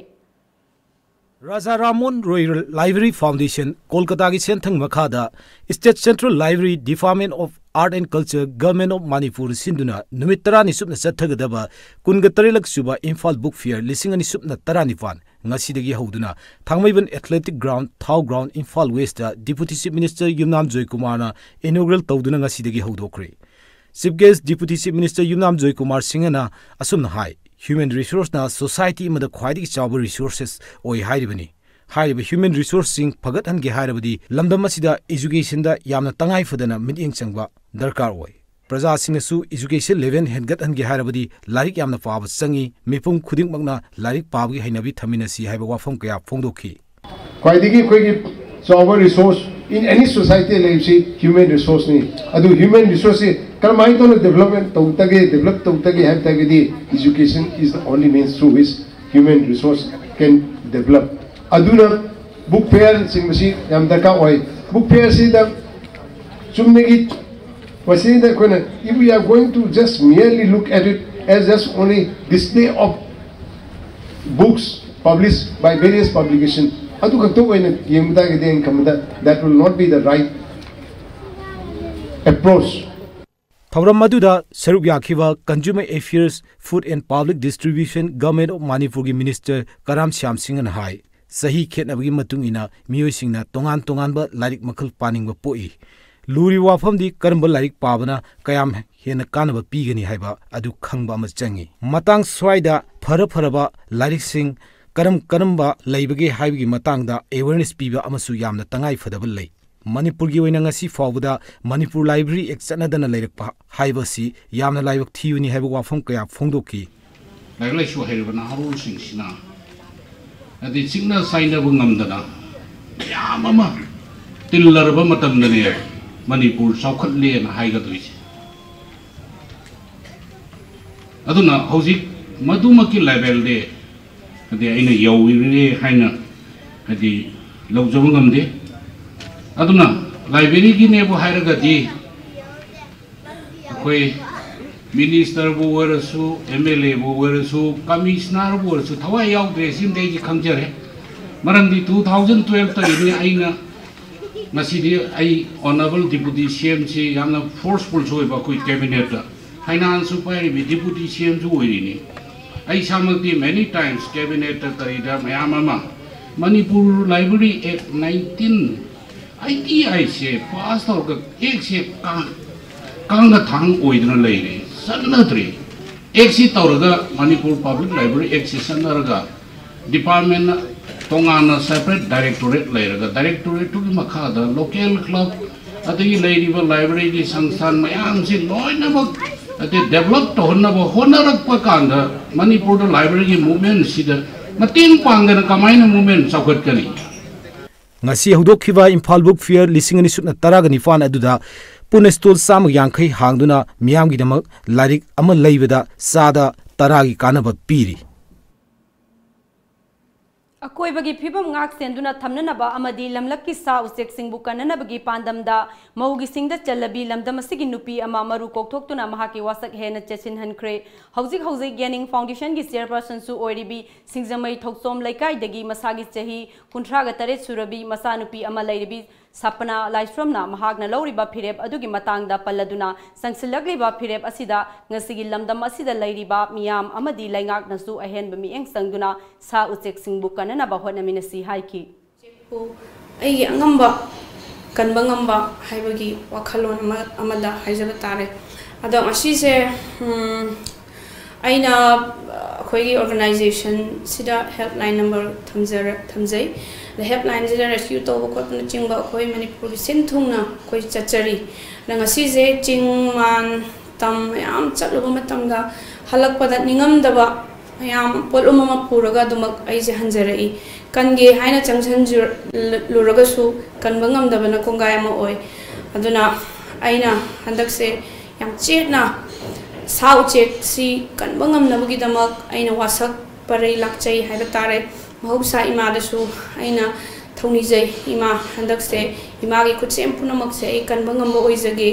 ꯔꯥꯖꯥ ꯔꯥꯝꯃꯣꯍꯟ ꯔꯣꯏ ꯂꯥꯏꯕ꯭ꯔꯦꯔꯤ ꯐꯥꯎꯟꯗꯦꯁꯟ, ꯀꯣꯜꯀꯇꯥꯒꯤ ꯁꯦꯟꯊꯪ ꯃꯈꯥꯗ state central library, department of art and culture, government of Manipur ꯁꯤꯟꯗꯨꯅ ꯅꯨꯃꯤꯠ ꯇꯔꯥꯅꯤ ꯆꯨꯞꯅ ꯆꯠꯊꯒꯗꯕ ꯀꯨꯟꯒ ꯇꯔꯦꯠꯂꯛ ꯁꯨꯕ ꯏꯝꯐꯥꯜ ꯕꯨꯛ ꯐꯤꯌꯔ ꯂꯤꯁꯤꯡ ꯑꯅꯤ ꯁꯨꯞꯅ ꯇꯔꯥꯅꯤꯄꯥꯟ ꯉꯁꯤꯗꯒꯤ ꯍꯧꯗꯨꯅ Thangmeiband athletic ground, Thau ground, Imphal West deputy chief minister Yumnam ꯖꯣꯏꯀꯨꯃꯥꯔꯅ ꯏꯅꯣꯒ꯭ꯔꯦꯜ ꯇꯧꯗꯨꯅ ꯉꯁꯤꯗꯒꯤ ꯍꯧꯗꯣꯛꯈ꯭ꯔꯦ꯫ Chief guest deputy chief minister Yumnam Joykumar ꯁꯤꯡꯍꯅ ꯑꯁꯨꯝꯅ ꯍꯥꯏ, ꯍ꯭ꯌꯨꯃꯦꯟ ꯔꯤꯁꯣꯔꯁꯅ ꯁꯣꯁꯥꯏꯇꯤ ꯑꯃꯗ ꯈ꯭ꯋꯥꯏꯗꯒꯤ ꯆꯥꯎꯕ ꯔꯤꯁꯣꯔꯁꯦꯁ ꯑꯣꯏ ꯍꯥꯏꯔꯤꯕꯅꯤ꯫ ꯍꯥꯏꯔꯤꯕ ꯍ꯭ꯌꯨꯃꯦꯟ ꯔꯤꯁꯣꯔꯁꯁꯤꯡ ꯐꯒꯠꯍꯟꯒꯦ ꯍꯥꯏꯔꯕꯗꯤ ꯂꯝꯗꯝ ꯑꯁꯤꯗ ꯏꯖꯨꯀꯦꯁꯟꯗ ꯌꯥꯝꯅ ꯇꯉꯥꯏ ꯐꯗꯅ ꯃꯤꯠꯌꯦꯡ ꯆꯪꯕ ꯗꯔꯀꯥꯔ ꯑꯣꯏ꯫ ꯄ꯭ꯔꯖꯥꯁꯤꯡꯅꯁꯨ ꯏꯖꯨꯀꯦꯁꯟ ꯂꯦꯚꯦꯜ ꯍꯦꯟꯒꯠꯍꯟꯒꯦ ꯍꯥꯏꯔꯕꯗꯤ ꯂꯥꯏꯔꯤꯛ ꯌꯥꯝꯅ ꯄꯥꯕ ꯆꯪꯏ꯫ ꯃꯤꯄꯨꯝ ꯈꯨꯗꯤꯡꯃꯛꯅ ꯂꯥꯏꯔꯤꯛ ꯄꯥꯕꯒꯤ ꯍꯩꯅꯕꯤ ꯊꯝꯃꯤꯟꯅꯁꯤ ꯍꯥꯏꯕ ꯋꯥꯐꯝ ꯀꯌꯥ ꯐꯣꯡꯗꯣꯛꯈꯤ꯫ ꯈ꯭ꯋꯥꯏꯗꯒꯤ ꯑꯩꯈꯣꯏꯒꯤ ꯆꯥꯎꯕ ꯔꯤꯁꯣꯔꯁ In any society ꯂꯩꯕꯁꯤ human resource ꯅꯤ꯫ ꯑꯗꯨ human resource ꯁꯤ ꯀꯔꯝꯍꯥꯏꯅ ꯇꯧꯅ development ꯇꯧꯗꯒꯦ, develop ꯇꯧꯗꯒꯦ ꯍꯥꯏꯕ ꯇꯥꯔꯒꯗꯤ education is the only means through which human resource can develop꯫ ꯑꯗꯨꯅ book fair ꯅꯆꯤꯡꯕꯁꯤ ꯌꯥꯝ ꯗꯔꯀꯥꯔ ꯑꯣꯏ꯫ Book fair ꯁꯤꯗ ꯆꯨꯝꯅꯒꯤ ꯃꯁꯤꯗ ꯑꯩꯈꯣꯏꯅ, if we are going to just merely look at it as just only display of books published by various publication, ꯑꯗꯨ ꯈꯛꯇ ꯑꯣꯏꯅ ꯌꯦꯡꯕ ꯇꯥꯔꯒꯗꯤ ꯑꯩꯅ ꯈꯟꯕꯗ that will not be the right approach꯫ ꯊꯧꯔꯝ ꯑꯗꯨꯗ ꯁꯔꯨꯛ ꯌꯥꯈꯤꯕ Consumer Affairs, Food and Public Distribution, Government of ꯃꯅꯤꯄꯨꯔꯒꯤ ꯃꯤꯅꯤꯁꯇꯔ ꯀꯔꯥꯝ ꯁ꯭ꯌꯥꯝ ꯁꯤꯡꯍꯅ ꯍꯥꯏ, ꯆꯍꯤ ꯈꯦꯠꯅꯕꯒꯤ ꯃꯇꯨꯡ ꯏꯟꯅ ꯃꯤꯑꯣꯏꯁꯤꯡꯅ ꯇꯣꯉꯥꯟ ꯇꯣꯉꯥꯟꯕ ꯂꯥꯏꯔꯤꯛ ꯃꯈꯜ ꯄꯥꯅꯤꯡꯕ ꯄꯣꯛꯏ꯫ ꯂꯨꯔꯤꯕ ꯋꯥꯐꯝꯗꯤ ꯀꯔꯝꯕ ꯂꯥꯏꯔꯤꯛ ꯄꯥꯕꯅ ꯀꯌꯥꯝ ꯍꯦꯟꯅ ꯀꯥꯟꯅꯕ ꯄꯤꯒꯅꯤ ꯍꯥꯏꯕ ꯑꯗꯨ ꯈꯪꯕ ꯑꯃ ꯆꯪꯏ꯫ ꯃꯇꯥꯡ ꯁ꯭ꯋꯥꯏꯗ ꯐꯔ ꯐꯔꯕ ꯂꯥꯏꯔꯤꯛꯁꯤꯡ ꯀꯔꯝ ꯀꯔꯝꯕ ꯂꯩꯕꯒꯦ ꯍꯥꯏꯕꯒꯤ ꯃꯇꯥꯡꯗ awareness ꯄꯤꯕ ꯑꯃꯁꯨ ꯌꯥꯝꯅ ꯇꯉꯥꯏ ꯐꯗꯕ ꯂꯩ꯫ ꯃꯅꯤꯄꯨꯔꯒꯤ ꯑꯣꯏꯅ ꯉꯁꯤ ꯐꯥꯎꯕꯗ Manipur Library Act ꯆꯠꯅꯗꯅ ꯂꯩꯔꯛꯄ ꯍꯥꯏꯕ ꯑꯁꯤ ꯌꯥꯝꯅ ꯂꯥꯏꯕꯛ ꯊꯤꯕꯅꯤ ꯍꯥꯏꯕ ꯋꯥꯐꯝ ꯀꯌꯥ ꯐꯣꯡꯗꯣꯛꯈꯤ꯫ ꯂꯥꯏꯔꯤꯛ ꯂꯥꯏꯁꯨ ꯍꯩꯔꯕ ꯅꯍꯥꯔꯣꯜꯁꯤꯡꯁꯤꯅ ꯍꯥꯏꯗꯤ ꯆꯤꯛꯅ ꯆꯥꯏꯅꯕ ꯉꯝꯗꯅ ꯃꯌꯥꯝ ꯑꯃ ꯇꯤꯜꯂꯔꯕ ꯃꯇꯝꯗꯅꯦ ꯃꯅꯤꯄꯨꯔ ꯆꯥꯎꯈꯠꯂꯦꯅ ꯍꯥꯏꯒꯗꯣꯏꯁꯦ꯫ ꯑꯗꯨꯅ ꯍꯧꯖꯤꯛ ꯃꯗꯨꯃꯛꯀꯤ ꯂꯦꯚꯦꯜꯗꯤ ꯍꯥꯏꯗꯤ ꯑꯩꯅ ꯌꯧꯔꯦ ꯍꯥꯏꯅ ꯍꯥꯏꯗꯤ ꯂꯧꯖꯕ ꯉꯝꯗꯦ꯫ ꯑꯗꯨꯅ ꯂꯥꯏꯕ꯭ꯔꯦꯔꯤꯒꯤꯅꯦꯕꯨ ꯍꯥꯏꯔꯒꯗꯤ ꯑꯩꯈꯣꯏ ꯃꯤꯅꯤꯁꯇꯔꯕꯨ ꯑꯣꯏꯔꯁꯨ, ꯑꯦꯝ ꯑꯦꯜ ꯑꯦꯕꯨ ꯑꯣꯏꯔꯁꯨ, ꯀꯃꯤꯁꯅꯔꯕꯨ ꯑꯣꯏꯔꯁꯨ ꯊꯋꯥꯏ ꯌꯥꯎꯗ꯭ꯔꯦ꯫ ꯁꯤꯃꯗꯤ ꯑꯩꯁꯦ ꯈꯪꯖꯔꯦ꯫ ꯃꯔꯝꯗꯤ two thousand twelve ꯇꯒꯤꯅꯤ ꯑꯩꯅ ꯉꯁꯤꯗꯤ ꯑꯩ Honourable Deputy C M ꯁꯤ ꯌꯥꯝꯅ forceful ꯁꯨ ꯑꯣꯏꯕ ꯑꯩꯈꯣꯏ ꯀꯦꯕꯤꯅꯦꯠꯇ꯫ ꯐꯥꯏꯅꯥꯟꯁꯁꯨ ꯄꯥꯏꯔꯤꯕ ꯗꯤꯄꯨꯇꯤ ꯁꯤ ꯑꯦꯝꯁꯨ ꯑꯣꯏꯔꯤꯅꯤ꯫ ꯑꯩ ꯏꯁꯥꯃꯛꯇꯤ many times ꯀꯦꯕꯤꯅꯦꯠꯇ ꯀꯔꯤꯗ ꯃꯌꯥꯝ ꯑꯃ Manipur Library Act nineteen eighty eight ꯁꯦ ꯄꯥꯁ ꯇꯧꯔꯒ ꯑꯦꯛꯁꯦ ꯀꯥꯡ-, ꯀꯥꯡꯒ ꯊꯥꯡ ꯑꯣꯏꯗꯅ ꯂꯩꯔꯦ, ꯆꯠꯅꯗ꯭ꯔꯦ꯫ ꯑꯦꯛꯁꯤ ꯇꯧꯔꯒ Manipur Public Library Act ꯁꯤ ꯆꯠꯅꯔꯒ department ꯇꯣꯉꯥꯟꯅ separate directorate ꯂꯩꯔꯒ directorate ꯇꯨꯒꯤ ꯃꯈꯥꯗ local club ꯑꯗꯒꯤ ꯂꯩꯔꯤꯕ library ꯒꯤ ꯁꯪꯁꯊꯥꯟ ꯃꯌꯥꯝꯁꯤ ꯂꯣꯏꯅꯃꯛ ꯑꯗꯩ develop ꯇꯧꯍꯟꯅꯕ ꯍꯣꯠꯅꯔꯛꯄ ꯀꯥꯟꯗ ꯃꯅꯤꯄꯨꯔꯗ library ꯒꯤ movement ꯁꯤꯗ ꯃꯇꯦꯡ ꯄꯥꯡꯗꯅ ꯀꯃꯥꯏꯅ movement ꯆꯥꯎꯈꯠꯀꯅꯤ? ꯉꯁꯤ ꯍꯧꯗꯣꯛꯈꯤꯕ ꯏꯝꯐꯥꯜ ꯕꯨꯛ ꯐꯤꯌꯔ ꯂꯤꯁꯤꯡ ꯑꯅꯤ ꯁꯨꯞꯅ ꯇꯔꯥꯒ ꯅꯤꯄꯥꯟ ꯑꯗꯨꯗ ꯄꯨꯟꯅ ꯁ꯭ꯇꯣꯜ ꯆꯥꯝꯃꯒ ꯌꯥꯡꯈꯩ ꯍꯥꯡꯗꯨꯅ ꯃꯤꯌꯥꯝꯒꯤꯗꯃꯛ ꯂꯥꯏꯔꯤꯛ ꯑꯃ ꯂꯩꯕꯗ ꯆꯥꯗ ꯇꯔꯥꯒꯤ ꯀꯥꯟꯅꯕ ꯄꯤꯔꯤ꯫ ꯑꯀꯣꯏꯕꯒꯤ ꯐꯤꯕꯝ ꯉꯥꯛ ꯁꯦꯟꯗꯨꯅ ꯊꯝꯅꯅꯕ ꯑꯃꯗꯤ ꯂꯝꯂꯛꯀꯤ ꯁꯥ ꯎꯆꯦꯛꯁꯤꯡꯕꯨ ꯀꯟꯅꯅꯕꯒꯤ ꯄꯥꯟꯗꯝꯗ ꯃꯧꯒꯤꯁꯤꯡꯗ ꯆꯜꯂꯕꯤ ꯂꯝꯗꯝ ꯑꯁꯤꯒꯤ ꯅꯨꯄꯤ ꯑꯃ ꯃꯔꯨ ꯀꯣꯛꯊꯣꯛꯇꯨꯅ ꯃꯍꯥꯛꯀꯤ ꯋꯥꯁꯛ ꯍꯦꯟꯅ ꯆꯦꯠꯁꯤꯟꯍꯟꯈ꯭ꯔꯦ꯫ ꯍꯧꯖꯤꯛ ꯍꯧꯖꯤꯛ ꯌꯦꯅꯤꯡ ꯐꯥꯎꯟꯗꯦꯁꯟꯒꯤ ꯆꯦꯌꯔꯄꯔꯁꯟꯁꯨ ꯑꯣꯏꯔꯤꯕꯤ ꯁꯤꯡꯖꯃꯩ ꯊꯣꯛꯆꯣꯝ ꯂꯩꯀꯥꯏꯗꯒꯤ ꯃꯁꯥꯒꯤ ꯆꯍꯤ ꯀꯨꯟꯊ꯭ꯔꯥꯒ ꯇꯔꯦꯠ ꯁꯨꯔꯕꯤ ꯃꯆꯥꯅꯨꯄꯤ ꯑꯃ ꯂꯩꯔꯤꯕꯤ ꯁꯄꯅꯥ ꯂꯥꯏꯁ꯭ꯔꯝꯅ ꯃꯍꯥꯛꯅ ꯂꯧꯔꯤꯕ ꯐꯤꯔꯦꯞ ꯑꯗꯨꯒꯤ ꯃꯇꯥꯡꯗ ꯄꯜꯂꯗꯨꯅ, ꯆꯪꯁꯤꯜꯂꯛꯂꯤꯕ ꯐꯤꯔꯦꯞ ꯑꯁꯤꯗ ꯉꯁꯤꯒꯤ ꯂꯝꯗꯝ ꯑꯁꯤꯗ ꯂꯩꯔꯤꯕ ꯃꯤꯌꯥꯝ ꯑꯃꯗꯤ ꯂꯩꯉꯥꯛꯅꯁꯨ ꯑꯍꯦꯟꯕ ꯃꯤꯠꯌꯦꯡ ꯆꯪꯗꯨꯅ ꯁꯥ ꯎꯆꯦꯛꯁꯤꯡꯕꯨ ꯀꯟꯅꯅꯕ ꯍꯣꯠꯅꯃꯤꯟꯅꯁꯤ ꯍꯥꯏꯈꯤ꯫ ꯎꯆꯦꯛꯄꯨ ꯑꯩꯒꯤ ꯑꯉꯝꯕ ꯀꯟꯕ ꯉꯝꯕ ꯍꯥꯏꯕꯒꯤ ꯋꯥꯈꯜꯂꯣꯟ ꯑꯃ, ꯑꯃꯗ ꯍꯥꯏꯖꯕ ꯇꯥꯔꯦ꯫ ꯑꯗꯣ ꯉꯁꯤꯁꯦ, ꯎꯝ, ꯑꯩꯅ, ꯑ, ꯑꯩꯈꯣꯏꯒꯤ ꯑꯣꯔꯒꯅꯥꯏꯖꯦꯁꯟꯁꯤꯗ ꯍꯦꯜꯞꯂꯥꯏꯟ ꯅꯝꯕꯔ ꯊꯝꯖꯔ-, ꯊꯝꯖꯩ꯫ ꯑꯗ ꯍꯦꯜꯞꯂꯥꯏꯟꯁꯤꯗ ꯔꯦꯁꯀ꯭ꯌꯨ ꯇꯧꯕ ꯈꯣꯠꯄꯅꯆꯤꯡꯕ ꯑꯩꯈꯣꯏ ꯃꯅꯤꯄꯨꯔꯒꯤ ꯁꯤꯟ ꯊꯨꯡꯅ ꯑꯩꯈꯣꯏ ꯆꯠꯆꯔꯤ꯫ ꯑꯗ ꯉꯁꯤꯁꯦ ꯆꯤꯡ ꯃꯥꯟ ꯇꯝ ꯃꯌꯥꯝ ꯆꯠꯂꯨꯕ ꯃꯇꯝꯗ ꯍꯜꯂꯛꯄꯗ ꯅꯤꯡꯉꯝꯗꯕ ꯃꯌꯥꯝ, ꯄꯣꯠꯂꯨꯝ ꯑꯃ ꯄꯨꯔꯒ ꯑꯗꯨꯃꯛ ꯑꯩꯁꯦ ꯍꯟꯖꯔꯛꯏ꯫ ꯀꯟꯒꯦ ꯍꯥꯏꯅ ꯆꯪꯁꯤꯟꯖꯨ-, ꯂꯨꯔꯒꯁꯨ ꯀꯟꯕ ꯉꯝꯗꯕꯅ ꯀꯣꯡꯒꯥꯏ ꯑꯃ ꯑꯣꯏ꯫ ꯑꯗꯨꯅ ꯑꯩꯅ ꯍꯟꯗꯛꯁꯦ ꯌꯥꯝ ꯆꯦꯠꯅ ꯁꯥ ꯎꯆꯦꯛꯁꯤ ꯀꯟꯕ ꯉꯝꯅꯕꯒꯤꯗꯃꯛ ꯑꯩꯅ ꯋꯥꯁꯛ ꯄꯔꯩ ꯂꯥꯛꯆꯩ ꯍꯥꯏꯕ ꯇꯥꯔꯦ꯫ ꯃꯍꯧꯁꯥ ꯏꯃꯥꯗꯁꯨ ꯑꯩꯅ ꯊꯧꯅꯤꯖꯩ꯫ ꯏꯃꯥ, ꯍꯟꯗꯛꯁꯦ ꯏꯃꯥꯒꯤ ꯈꯨꯠꯁꯦꯝ ꯄꯨꯝꯅꯃꯛꯁꯦ ꯑꯩ ꯀꯟꯕ ꯉꯝꯕ ꯑꯣꯏꯖꯒꯦ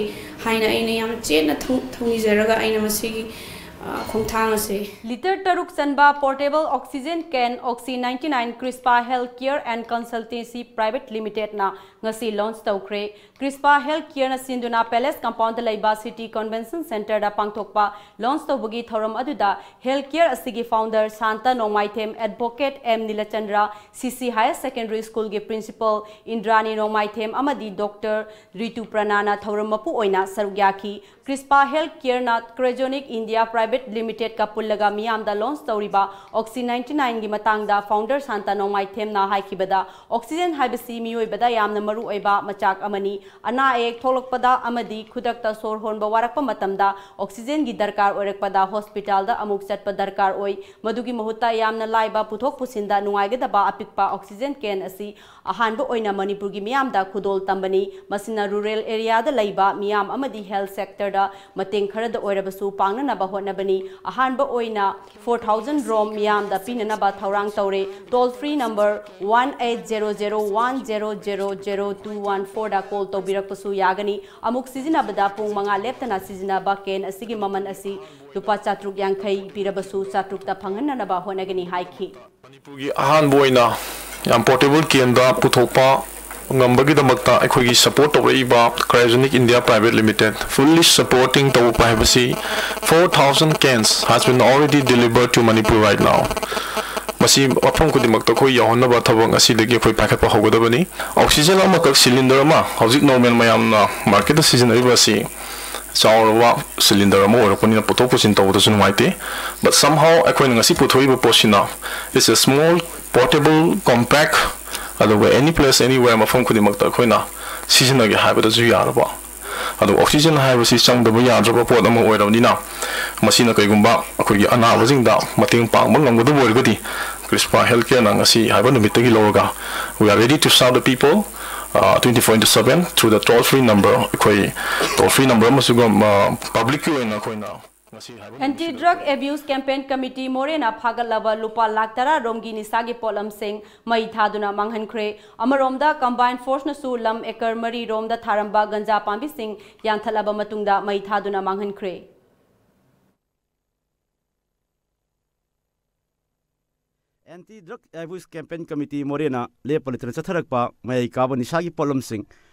ꯍꯥꯏꯅ ꯑꯩꯅ ꯌꯥꯝ ꯆꯦꯠꯅ ꯊꯧ-, ꯊꯧꯅꯤꯖꯔꯒ ꯑꯩꯅ ꯃꯁꯤꯒꯤ, ꯑ, ꯈꯣꯡꯊꯥꯡ ꯑꯁꯦ ꯂꯤꯇꯔ ꯇꯔꯨꯛ ꯆꯟꯕ portable oxygen can Oxy ninety nine Crispa Health Care and Consultancy Private Limitedꯅ ꯉꯁꯤ launch ꯇꯧꯈ꯭ꯔꯦ꯫ Crispa Health Careꯅ ꯁꯤꯟꯗꯨꯅ ꯄꯦꯂꯦꯁ ꯀꯝꯄꯥꯎꯟꯗ ꯂꯩꯕ ꯁꯤꯇꯤ ꯀꯟꯚꯦꯟꯁꯟ ꯁꯦꯟꯇꯔꯗ ꯄꯥꯡꯊꯣꯛꯄ launch ꯇꯧꯕꯒꯤ ꯊꯧꯔꯝ ꯑꯗꯨꯗ Health Care ꯑꯁꯤꯒꯤ founder ꯁꯥꯟꯇ ꯅꯣꯡꯃꯥꯏꯊꯦꯝ, advocate ꯑꯦꯝ ꯅꯤꯂꯆꯟꯗ꯭ꯔ, ꯁꯤ ꯁꯤ Higher Secondary Schoolꯒꯤ principal ꯏꯟꯗ꯭ꯔꯥꯅꯤ ꯅꯣꯡꯃꯥꯏꯊꯦꯝ ꯑꯃꯗꯤ ꯗꯣꯛꯇꯔ ꯔꯤꯇꯨ ꯄ꯭ꯔꯅꯥꯅ ꯊꯧꯔꯝ ꯃꯄꯨ ꯑꯣꯏꯅ ꯁꯔꯨꯛ ꯌꯥꯈꯤ꯫ ꯀ꯭ꯔꯤꯁꯄꯥ ꯍꯦꯜꯊ ꯀꯦꯌꯔꯅ ꯀ꯭ꯔꯥꯏꯖꯣꯅꯤꯛ ꯏꯟꯗꯤꯌꯥ ꯄ꯭ꯔꯥꯏꯚꯦꯠ ꯂꯤꯃꯤꯇꯦꯗꯀ ꯄꯨꯜꯂꯒ ꯃꯤꯌꯥꯝꯗ ꯂꯣꯟꯆ ꯇꯧꯔꯤꯕ ꯑꯣꯛꯁꯤ ꯅꯥꯏꯟꯇꯤ ꯅꯥꯏꯟꯒꯤ ꯃꯇꯥꯡꯗ ꯐꯥꯎꯟꯗꯔ ꯁꯥꯟꯇ ꯅꯣꯡꯃꯥꯏꯊꯦꯝꯅ ꯍꯥꯏꯈꯤꯕꯗ, ꯑꯣꯛꯁꯤꯖꯦꯟ ꯍꯥꯏꯕꯁꯤ ꯃꯤꯑꯣꯏꯕꯗ ꯌꯥꯝꯅ ꯃꯔꯨ ꯑꯣꯏꯕ ꯃꯆꯥꯛ ꯑꯃꯅꯤ꯫ ꯑꯅꯥ ꯑꯌꯦꯛ ꯊꯣꯛꯂꯛꯄꯗ ꯑꯃꯗꯤ ꯈꯨꯗꯛꯇ ꯁꯣꯔ ꯍꯣꯟꯕ ꯋꯥꯔꯛꯄ ꯃꯇꯝꯗ ꯑꯣꯛꯁꯤꯖꯦꯟꯒꯤ ꯗꯔꯀꯥꯔ ꯑꯣꯏꯔꯛꯄꯗ ꯍꯣꯁꯄꯤꯇꯥꯜꯗ ꯑꯃꯨꯛ ꯆꯠꯄ ꯗꯔꯀꯥꯔ ꯑꯣꯏ꯫ ꯃꯗꯨꯒꯤ ꯃꯍꯨꯠꯇ ꯌꯥꯝꯅ ꯂꯥꯏꯕ, ꯄꯨꯊꯣꯛ ꯄꯨꯁꯤꯟꯗ ꯅꯨꯡꯉꯥꯏꯒꯗꯕ ꯑꯄꯤꯛꯄ ꯑꯣꯛꯁꯤꯖꯦꯟ ꯀꯦꯟ ꯑꯁꯤ ꯑꯍꯥꯟꯕ ꯑꯣꯏꯅ ꯃꯅꯤꯄꯨꯔꯒꯤ ꯃꯤꯌꯥꯝꯗ ꯈꯨꯗꯣꯜ ꯇꯝꯕꯅꯤ꯫ ꯃꯁꯤꯅ ꯔꯨꯔꯦꯜ ꯑꯦꯔꯤꯌꯥꯗ ꯂꯩꯕ ꯃꯤꯌꯥꯝ ꯑꯃꯗꯤ ꯍꯦꯜꯊ ꯁꯦꯛꯇꯔꯗ ꯃꯇꯦꯡ ꯈꯔꯗ ꯑꯣꯏꯔꯕꯁꯨ ꯄꯥꯡꯅꯅꯕ ꯍꯣꯠꯅꯕꯅꯤ꯫ ꯑꯍꯥꯟꯕ ꯑꯣꯏꯅ four thousand ꯔꯣꯝ ꯃꯤꯌꯥꯝꯗ ꯄꯤꯅꯅꯕ ꯊꯧꯔꯥꯡ ꯇꯧꯔꯦ꯫ Toll free number one eight zero zero one zero zero zero two one four ꯗ ꯀꯣꯜ ꯇꯧꯕꯤꯔꯛꯄꯁꯨ ꯌꯥꯒꯅꯤ꯫ ꯑꯃꯨꯛ ꯁꯤꯖꯤꯟꯅꯕꯗ ꯄꯨꯡ ꯃꯉꯥ ꯂꯦꯞꯇꯅ ꯁꯤꯖꯤꯟꯅꯕ ꯀꯦꯟ ꯑꯁꯤꯒꯤ ꯃꯃꯜ ꯑꯁꯤ ꯂꯨꯄꯥ ꯆꯥꯇ꯭ꯔꯨꯛ ꯌꯥꯡꯈꯩ ꯄꯤꯔꯕꯁꯨ ꯆꯥꯇ꯭ꯔꯨꯛꯇ ꯐꯪꯍꯟꯅꯅꯕ ꯍꯣꯠꯅꯒꯅꯤ ꯍꯥꯏꯈꯤ꯫ ꯃꯅꯤꯄꯨꯔꯒꯤ ꯑꯍꯥꯟꯕ ꯑꯣꯏꯅ ꯌꯥꯝ ꯄꯣꯔꯇꯦꯕꯜ ꯀꯦꯟꯗ ꯄꯨꯊꯣꯛꯄ ꯉꯝꯕꯒꯤꯗꯃꯛꯇ ꯑꯩꯈꯣꯏꯒꯤ support ꯇꯧꯔꯛꯏꯕ Cryogenic India Private Limited, fully supporting ꯇꯧꯕ ꯍꯥꯏꯕꯁꯤ, four thousand cans has been already delivered to Manipur right now. ꯃꯁꯤ ꯃꯐꯝ ꯈꯨꯗꯤꯡꯃꯛꯇ ꯑꯩꯈꯣꯏ ꯌꯧꯍꯟꯅꯕ ꯊꯕꯛ ꯉꯁꯤꯗꯒꯤ ꯑꯩꯈꯣꯏ ꯄꯥꯏꯈꯠꯄ ꯍꯧꯒꯗꯕꯅꯤ꯫ ꯑꯣꯛꯁꯤꯖꯦꯟ ꯑꯃꯈꯛ, ꯁꯤꯂꯤꯟꯗꯔ ꯑꯃ, ꯍꯧꯖꯤꯛ ꯅꯣꯔꯃꯦꯜ ꯃꯌꯥꯝꯅ ꯃꯥꯔꯀꯦꯠꯇ ꯁꯤꯖꯤꯟꯅꯔꯤꯕ ꯑꯁꯤ ꯆꯥꯎꯔꯕ ꯁꯤꯂꯤꯟꯗꯔ ꯑꯃ ꯑꯣꯏꯔꯛꯄꯅꯤꯅ ꯄꯨꯊꯣꯛ ꯄꯨꯁꯤꯟ ꯇꯧꯕꯗꯁꯨ ꯅꯨꯡꯉꯥꯏꯇꯦ꯫ But somehow ꯑꯩꯈꯣꯏꯅ ꯉꯁꯤ ꯄꯨꯊꯣꯛꯏꯕ ꯄꯣꯠꯁꯤꯅ, it's a small, portable, compact, ꯑꯗꯨꯒ any place, anywhere, ꯃꯐꯝ ꯈꯨꯗꯤꯡꯃꯛꯇ ꯑꯩꯈꯣꯏꯅ ꯁꯤꯖꯤꯟꯅꯒꯦ ꯍꯥꯏꯕꯗꯁꯨ ꯌꯥꯔꯕ, ꯑꯗꯨꯒ ꯑꯣꯛꯁꯤꯖꯦꯟ ꯍꯥꯏꯕꯁꯤ ꯆꯪꯗꯕ ꯌꯥꯗ꯭ꯔꯕ ꯄꯣꯠ ꯑꯃ ꯑꯣꯏꯔꯕꯅꯤꯅ, ꯃꯁꯤꯅ ꯀꯩꯒꯨꯝꯕ ꯑꯩꯈꯣꯏꯒꯤ ꯑꯅꯥꯕꯁꯤꯡꯗ ꯃꯇꯦꯡ ꯄꯥꯡꯕ ꯉꯝꯒꯗꯕ ꯑꯣꯏꯔꯒꯗꯤ, ꯀ꯭ꯔꯤꯁꯄꯥ ꯍꯦꯜꯊ ꯀꯦꯌꯔꯅ ꯉꯁꯤ ꯍꯥꯏꯕ ꯅꯨꯃꯤꯠꯇꯒꯤ ꯂꯧꯔꯒ, we are ready to serve the people, uh, twenty-four into seven through the toll free number, ꯑꯩꯈꯣꯏ toll free number ꯑꯃꯁꯨ, uh, ꯄꯕ꯭ꯂꯤꯛꯀꯤ ꯑꯣꯏꯅ ꯑꯩꯈꯣꯏꯅ ꯉꯁꯤ ꯍꯥꯏꯕ ꯑꯦꯟꯇꯤ ꯅꯨꯃꯤꯠꯁꯤꯗ ꯗ꯭ꯔꯒ ꯑꯩꯈꯣꯏ ꯑꯦꯕ꯭ꯌꯨꯁ ꯀꯦꯝꯄꯦꯟ ꯀꯃꯤꯇꯤ ꯃꯣꯔꯦꯅ ꯐꯥꯒꯠꯂꯕ ꯂꯨꯄꯥ ꯂꯥꯈ ꯇꯔꯥ ꯔꯣꯝꯒꯤ ꯅꯤꯁꯥꯒꯤ ꯄꯣꯠꯂꯝꯁꯤꯡ ꯃꯩ ꯊꯥꯗꯨꯅ ꯃꯥꯡꯍꯟꯈ꯭ꯔꯦ꯫ ꯑꯃꯔꯣꯝꯗ, ꯀꯝꯕꯥꯏꯟ ꯐꯣꯔꯁꯅꯁꯨ ꯂꯝ ꯑꯦꯀꯔ ꯃꯔꯤ ꯔꯣꯝꯗ ꯊꯥꯔꯝꯕ ꯒꯟꯖꯥ ꯄꯥꯝꯕꯤꯁꯤꯡ ꯌꯥꯟꯊꯠꯂꯕ ꯃꯇꯨꯡꯗ ꯃꯩ ꯊꯥꯗꯨꯅ ꯃꯥꯡꯍꯟꯈ꯭ꯔꯦ꯫ Anti drug abuse campaign committee ꯃꯣꯔꯦꯅ ꯂꯦꯞꯄ ꯂꯩꯇꯅ ꯆꯠꯊꯔꯛꯄ ꯃꯌꯥꯏ ꯀꯥꯕ ꯅꯤꯁꯥꯒꯤ ꯄꯣꯠꯂꯝꯁꯤꯡ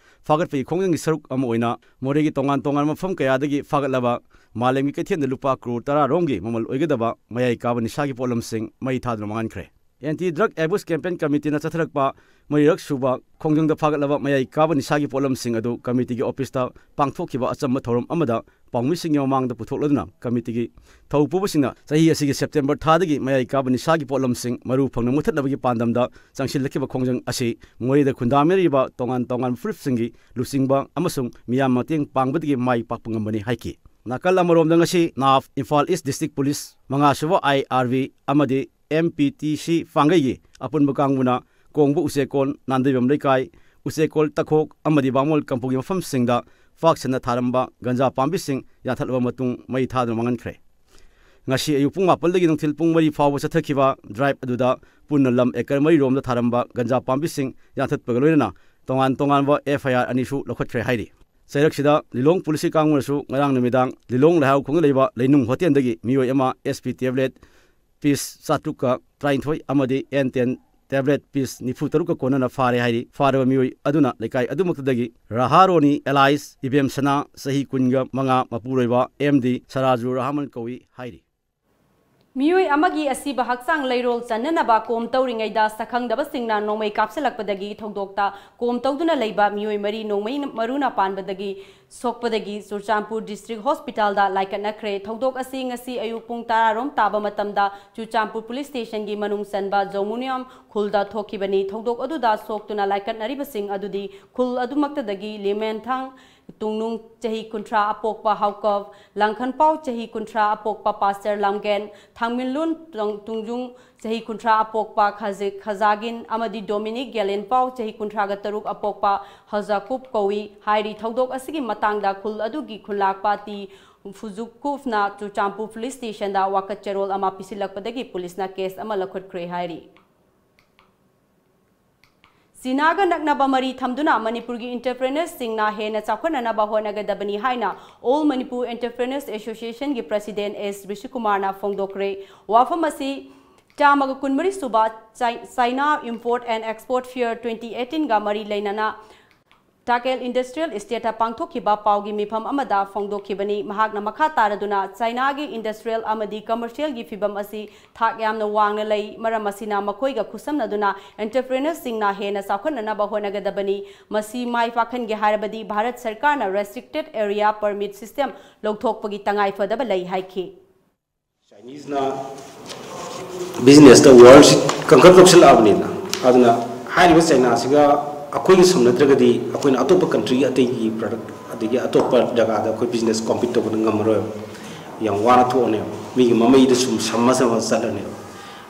ꯐꯥꯒꯠꯄꯒꯤ ꯈꯣꯡꯖꯪꯒꯤ ꯁꯔꯨꯛ ꯑꯃ ꯑꯣꯏꯅ ꯃꯣꯔꯦꯒꯤ ꯇꯣꯉꯥꯟ ꯇꯣꯉꯥꯟꯕ ꯃꯐꯝ ꯀꯌꯥꯗꯒꯤ ꯐꯥꯒꯠꯂꯕ ꯃꯥꯂꯦꯝꯒꯤ ꯀꯩꯊꯦꯜꯗ ꯂꯨꯄꯥ ꯀ꯭ꯔꯣꯔ ꯇꯔꯥ ꯔꯣꯝꯒꯤ ꯃꯃꯜ ꯑꯣꯏꯒꯗꯕ ꯃꯌꯥꯏ ꯀꯥꯕ ꯅꯤꯁꯥꯒꯤ ꯄꯣꯠꯂꯝꯁꯤꯡ ꯃꯩ ꯊꯥꯗꯨꯅ ꯃꯥꯡꯍꯟꯈ꯭ꯔꯦ꯫ ꯑꯦꯟꯇꯤ ꯗ꯭ꯔꯒ ꯑꯦꯕ꯭ꯌꯨꯁ ꯀꯦꯝꯄꯦꯟ ꯀꯃꯤꯇꯤꯅ ꯆꯠꯊꯔꯛꯄ ꯃꯔꯤꯔꯛ ꯁꯨꯕ ꯈꯣꯡꯖꯪꯗ ꯐꯥꯒꯠꯂꯕ ꯃꯌꯥꯏ ꯀꯥꯕ ꯅꯤꯁꯥꯒꯤ ꯄꯣꯠꯂꯝꯁꯤꯡ ꯑꯗꯨ ꯀꯃꯤꯇꯤꯒꯤ ꯑꯣꯐꯤꯁꯇ ꯄꯥꯡꯊꯣꯛꯈꯤꯕ ꯑꯆꯝꯕ ꯊꯧꯔꯝ ꯑꯃꯗ ꯄꯥꯎꯃꯤꯁꯤꯡꯒꯤ ꯃꯃꯥꯡꯗ ꯄꯨꯊꯣꯛꯂꯗꯨꯅ ꯀꯃꯤꯇꯤꯒꯤ ꯊꯧ ꯄꯨꯕꯁꯤꯡꯅ ꯆꯍꯤ ꯑꯁꯤꯒꯤ ꯁꯦꯞꯇꯦꯝꯕꯔ ꯊꯥꯗꯒꯤ ꯃꯌꯥꯏ ꯀꯥꯕ ꯅꯤꯁꯥꯒꯤ ꯄꯣꯠꯂꯝꯁꯤꯡ ꯃꯔꯨ ꯐꯪꯅ ꯃꯨꯊꯠꯅꯕꯒꯤ ꯄꯥꯟꯗꯝꯗ ꯆꯪꯁꯤꯜꯂꯛꯈꯤꯕ ꯈꯣꯡꯖꯪ ꯑꯁꯤ ꯃꯣꯔꯦꯗ ꯈꯨꯟꯗꯥꯃꯤꯟꯅꯔꯤꯕ ꯇꯣꯉꯥꯟ ꯇꯣꯉꯥꯟꯕ ꯐꯨꯔꯨꯞꯁꯤꯡꯒꯤ ꯂꯨꯆꯤꯡꯕ ꯑꯃꯁꯨꯡ ꯃꯤꯌꯥꯝ ꯃꯇꯦꯡ ꯄꯥꯡꯕꯗꯒꯤ ꯃꯥꯏ ꯄꯥꯛꯄ ꯉꯝꯕꯅꯤ ꯍꯥꯏꯈꯤ꯫ ꯅꯥꯀꯜ ꯑꯃꯔꯣꯝꯗ ꯉꯁꯤ ꯅꯥꯞ, ꯏꯝꯐꯥꯜ ꯏꯁ ꯗꯤꯁꯇ꯭ꯔꯤꯛ ꯄꯨꯂꯤꯁ, ꯃꯉꯥꯁꯨꯕ ꯑꯥꯏ ꯑꯥꯔ ꯕꯤ ꯑꯃꯗꯤ ꯑꯦꯝ ꯄꯤ ꯇꯤ ꯁꯤ ꯄꯥꯡꯒꯩꯒꯤ ꯑꯄꯨꯟꯕ ꯀꯥꯡꯕꯨꯅ ꯀꯣꯡꯕ ꯎꯆꯦꯛꯀꯣꯟ, ꯅꯥꯟꯗꯩꯕꯝ ꯂꯩꯀꯥꯏ, ꯎꯆꯦꯛꯀꯣꯜ ꯇꯈꯣꯛ ꯑꯃꯗꯤ ꯕꯥꯃꯣꯜ ꯀꯝꯄꯨꯒꯤ ꯃꯐꯝꯁꯤꯡꯗ ꯄꯥꯛ ꯁꯟꯅ ꯊꯥꯔꯝꯕ ꯒꯟꯖꯥ ꯄꯥꯝꯕꯤꯁꯤꯡ ꯌꯥꯟꯊꯠꯂꯕ ꯃꯇꯨꯡ ꯃꯩ ꯊꯥꯗꯨꯅ ꯃꯥꯡꯍꯟꯈ꯭ꯔꯦ꯫ ꯉꯁꯤ ꯑꯌꯨꯛ ꯄꯨꯡ ꯃꯥꯄꯟꯗꯒꯤ ꯅꯨꯡꯊꯤꯜ ꯄꯨꯡ ꯃꯔꯤ ꯐꯥꯎꯕ ꯆꯠꯊꯈꯤꯕ ꯗ꯭ꯔꯥꯏꯚ ꯑꯗꯨꯗ ꯄꯨꯟꯅ ꯂꯝ ꯑꯦꯀꯔ ꯃꯔꯤꯔꯣꯝꯗ ꯊꯥꯔꯝꯕ ꯒꯟꯖꯥ ꯄꯥꯝꯕꯤꯁꯤꯡ ꯌꯥꯟꯊꯠꯄꯒ ꯂꯣꯏꯅꯅ ꯇꯣꯉꯥꯟ ꯇꯣꯉꯥꯟꯕ ꯑꯦꯐ ꯑꯥꯏ ꯑꯥꯔ ꯑꯅꯤꯁꯨ ꯂꯧꯈꯠꯈ꯭ꯔꯦ ꯍꯥꯏꯔꯤ꯫ ꯆꯩꯔꯛꯁꯤꯗ ꯂꯤꯂꯣꯡ ꯄꯨꯂꯤꯁꯀꯤ ꯀꯥꯡꯕꯨꯅꯁꯨ ꯉꯔꯥꯡ ꯅꯨꯃꯤꯗꯥꯡ ꯂꯤꯂꯣꯡ ꯂꯩꯍꯥꯎ ꯈꯣꯡꯗ ꯂꯩꯕ ꯂꯩꯅꯨꯡ ꯍꯣꯇꯦꯜꯗꯒꯤ ꯃꯤꯑꯣꯏ ꯑꯃ ꯑꯦꯁ ꯄꯤ ꯇꯦꯕ꯭ꯂꯦꯠ ꯄꯤꯁ ꯆꯥꯇ꯭ꯔꯨꯛꯀ ꯇꯔꯥꯅꯤꯊꯣꯏ ꯑꯃꯗꯤ ꯑꯦꯟ ꯇꯦꯟ ꯇꯦꯕ꯭ꯂꯦꯠ ꯄꯤꯁ ꯅꯤꯐꯨ ꯇꯔꯨꯛꯀ ꯀꯣꯟꯅꯅ ꯐꯥꯔꯦ ꯍꯥꯏꯔꯤ꯫ ꯐꯥꯔꯕ ꯃꯤꯑꯣꯏ ꯑꯗꯨꯅ ꯂꯩꯀꯥꯏ ꯑꯗꯨꯃꯛꯇꯗꯒꯤ ꯔꯍꯥꯔꯣꯅꯤ ꯑꯦꯂꯥꯏꯁ ꯏꯕꯦꯝꯁꯅꯥ, ꯆꯍꯤ ꯀꯨꯟꯒ ꯃꯉꯥ, ꯃꯄꯨꯔꯣꯏꯕ ꯑꯦꯝ ꯗꯤ ꯁꯔꯥꯖꯨꯔ ꯔꯍꯃꯟ ꯀꯧꯏ ꯍꯥꯏꯔꯤ꯫ ꯃꯤꯑꯣꯏ ꯑꯃꯒꯤ ꯑꯁꯤꯕ ꯍꯛꯆꯥꯡ ꯂꯩꯔꯣꯜ ꯆꯟꯅꯅꯕ ꯀꯣꯝ ꯇꯧꯔꯤꯉꯩꯗ ꯁꯛꯈꯪꯗꯕꯁꯤꯡꯅ ꯅꯣꯡꯃꯩ ꯀꯥꯞꯁꯤꯜꯂꯛꯄꯗꯒꯤ ꯊꯧꯗꯣꯛꯇ ꯀꯣꯝ ꯇꯧꯗꯨꯅ ꯂꯩꯕ ꯃꯤꯑꯣꯏ ꯃꯔꯤ ꯅꯣꯡꯃꯩ ꯃꯔꯨꯅ ꯄꯥꯟꯕꯗꯒꯤ ꯁꯣꯛꯄꯗꯒꯤ ꯆꯨꯔꯆꯥꯟꯄꯨꯔ ꯗꯤꯁꯇ꯭ꯔꯤꯛ ꯍꯣꯁꯄꯤꯇꯥꯜꯗ ꯂꯥꯏꯀꯠꯅꯈ꯭ꯔꯦ꯫ ꯊꯧꯗꯣꯛ ꯑꯁꯤ ꯉꯁꯤ ꯑꯌꯨꯛ ꯄꯨꯡ ꯇꯔꯥ ꯔꯣꯝ ꯇꯥꯕ ꯃꯇꯝꯗ ꯆꯨꯔꯆꯥꯟꯄꯨꯔ ꯄꯨꯂꯤꯁ ꯁ꯭ꯇꯦꯁꯟꯒꯤ ꯃꯅꯨꯡ ꯆꯟꯕ ꯖꯣꯃꯨꯅꯤꯌꯝ ꯈꯨꯜꯗ ꯊꯣꯛꯈꯤꯕꯅꯤ꯫ ꯊꯧꯗꯣꯛ ꯑꯗꯨꯗ ꯁꯣꯛꯇꯨꯅ ꯂꯥꯏꯀꯠꯅꯔꯤꯕꯁꯤꯡ ꯑꯗꯨꯗꯤ ꯈꯨꯜ ꯑꯗꯨꯃꯛꯇꯗꯒꯤ ꯂꯤꯃꯦꯟꯊꯥꯡ ꯇꯨꯡꯅꯨꯡ ꯆꯍꯤ ꯀꯨꯟꯊ꯭ꯔꯥ ꯑꯄꯣꯛꯄ ꯍꯥꯎꯀꯞ, ꯂꯥꯡꯈꯟꯄꯥꯎ ꯆꯍꯤ ꯀꯨꯟꯊ꯭ꯔꯥ ꯑꯄꯣꯛꯄ ꯄꯥꯁꯇꯔ ꯂꯥꯝꯒꯦꯟ, ꯊꯥꯡꯃꯤꯟꯂꯨꯟ ꯇꯨꯡ-, ꯇꯨꯡꯖꯨꯡ ꯆꯍꯤ ꯀꯨꯟꯊ꯭ꯔꯥ ꯑꯄꯣꯛꯄ ꯈꯥꯖꯤꯛ ꯈꯖꯥꯒꯤꯟ ꯑꯃꯗꯤ ꯗꯣꯃꯤꯅꯤꯛ ꯒꯦꯂꯦꯟꯄꯥꯎ ꯆꯍꯤ ꯀꯨꯟꯊ꯭ꯔꯥꯒ ꯇꯔꯨꯛ ꯑꯄꯣꯛꯄ ꯍꯖꯥꯀꯨꯞ ꯀꯧꯏ ꯍꯥꯏꯔꯤ꯫ ꯊꯧꯗꯣꯛ ꯑꯁꯤꯒꯤ ꯃꯇꯥꯡꯗ ꯈꯨꯜ ꯑꯗꯨꯒꯤ ꯈꯨꯟꯂꯥꯛꯄ ꯇꯤ ꯐꯨꯖꯨꯀꯨꯐꯅ ꯆꯨꯔꯆꯥꯟꯄꯨꯔ ꯄꯨꯂꯤꯁ ꯁ꯭ꯇꯦꯁꯟꯗ ꯋꯥꯀꯠ ꯆꯦꯔꯣꯜ ꯑꯃ ꯄꯤꯁꯤꯜꯂꯛꯄꯗꯒꯤ ꯄꯨꯂꯤꯁꯅ ꯀꯦꯁ ꯑꯃ ꯂꯧꯈꯠꯈ꯭ꯔꯦ ꯍꯥꯏꯔꯤ꯫ ꯆꯤꯅꯥꯒ ꯅꯛꯅꯕ ꯃꯔꯤ ꯊꯝꯗꯨꯅ ꯃꯅꯤꯄꯨꯔꯒꯤ ꯏꯟꯇꯔꯄ꯭ꯔꯦꯅꯔꯁꯤꯡꯅ ꯍꯦꯟꯅ ꯆꯥꯎꯈꯠꯅꯅꯕ ꯍꯣꯠꯅꯒꯗꯕꯅꯤ ꯍꯥꯏꯅ ꯑꯣꯜ ꯃꯅꯤꯄꯨꯔ ꯑꯦꯟꯇꯔꯄ꯭ꯔꯦꯅꯔꯁ ꯑꯦꯁꯣꯁꯤꯌꯦꯁꯟꯒꯤ ꯄ꯭ꯔꯁꯤꯗꯦꯟ ꯑꯦꯁ ꯔꯤꯁꯤꯀꯨꯃꯥꯔꯅ ꯐꯣꯡꯗꯣꯛꯈ꯭ꯔꯦ꯫ ꯋꯥꯐꯝ ꯑꯁꯤ ꯆꯥꯝꯃꯒ ꯀꯨꯟꯃꯔꯤ ꯁꯨꯕ ꯆꯥꯏ-, China import and export fair twenty ꯑꯩꯠꯇꯤꯟꯒ ꯃꯔꯤ ꯂꯩꯅꯅ ꯇꯥꯀꯦꯜ ꯏꯟꯗꯁꯇ꯭ꯔꯤꯌꯦꯜ ꯏꯁꯇꯦꯠꯇ ꯄꯥꯡꯊꯣꯛꯈꯤꯕ ꯄꯥꯎꯒꯤ ꯃꯤꯐꯝ ꯑꯃꯗ ꯐꯣꯡꯗꯣꯛꯈꯤꯕꯅꯤ꯫ ꯃꯍꯥꯛꯅ ꯃꯈꯥ ꯇꯥꯔꯗꯨꯅ ꯆꯥꯏꯅꯥꯒꯤ ꯏꯟꯗꯁꯇ꯭ꯔꯤꯌꯦꯜ ꯑꯃꯗꯤ ꯀꯃꯔꯁꯤꯌꯦꯜꯒꯤ ꯐꯤꯕꯝ ꯑꯁꯤ ꯊꯥꯛ ꯌꯥꯝꯅ ꯋꯥꯡꯅ ꯂꯩ, ꯃꯔꯝ ꯑꯁꯤꯅ ꯃꯈꯣꯏꯒ ꯈꯨꯠꯁꯝꯅꯗꯨꯅ ꯑꯦꯟꯇꯔꯄ꯭ꯔꯦꯅꯔꯁꯤꯡꯅ ꯍꯦꯟꯅ ꯆꯥꯎꯈꯠꯅꯅꯕ ꯍꯣꯠꯅꯒꯗꯕꯅꯤ꯫ ꯃꯁꯤ ꯃꯥꯏ ꯄꯥꯛꯍꯟꯒꯦ ꯍꯥꯏꯔꯕꯗꯤ ꯚꯥꯔꯠ ꯁꯔꯀꯥꯔꯅ ꯔꯦꯁꯇ꯭ꯔꯤꯛꯇꯦꯗ ꯑꯦꯔꯤꯌꯥ ꯄꯔꯃꯤꯠ ꯁꯤꯁꯇꯦꯝ ꯂꯧꯊꯣꯛꯄꯒꯤ ꯇꯉꯥꯏ ꯐꯗꯕ ꯂꯩ ꯍꯥꯏꯈꯤ꯫ ꯆꯥꯏꯅꯤꯁꯅ ꯕꯤꯖꯤꯅꯦꯁꯇ ꯋꯥꯔꯜꯁꯤ ꯀꯟꯈꯠ ꯂꯧꯁꯤꯜꯂꯛꯑꯕꯅꯤꯅ, ꯑꯗꯨꯅ ꯍꯥꯏꯔꯤꯕ ꯆꯥꯏꯅꯥꯁꯤꯒ ꯑꯩꯈꯣꯏꯒ ꯁꯝꯅꯗ꯭ꯔꯒꯗꯤ ꯑꯩꯈꯣꯏꯅ ꯑꯇꯣꯞꯄ ꯀꯟꯇ꯭ꯔꯤ ꯑꯇꯩꯒꯤ ꯄ꯭ꯔꯗꯛ ꯑꯗꯒꯤ ꯑꯇꯣꯞꯄ ꯖꯒꯥꯗ ꯑꯩꯈꯣꯏ ꯕꯤꯖꯤꯅꯦꯁ ꯀꯣꯝꯄꯤꯠ ꯇꯧꯕꯗ ꯉꯝꯃꯔꯣꯏꯕ꯫ ꯌꯥꯝ ꯋꯥꯅ ꯊꯣꯛꯑꯅꯦꯕ, ꯃꯤꯒꯤ ꯃꯃꯩꯗ ꯁꯨꯝ ꯁꯝꯃ ꯁꯝꯃ ꯆꯠꯂꯅꯦꯕ꯫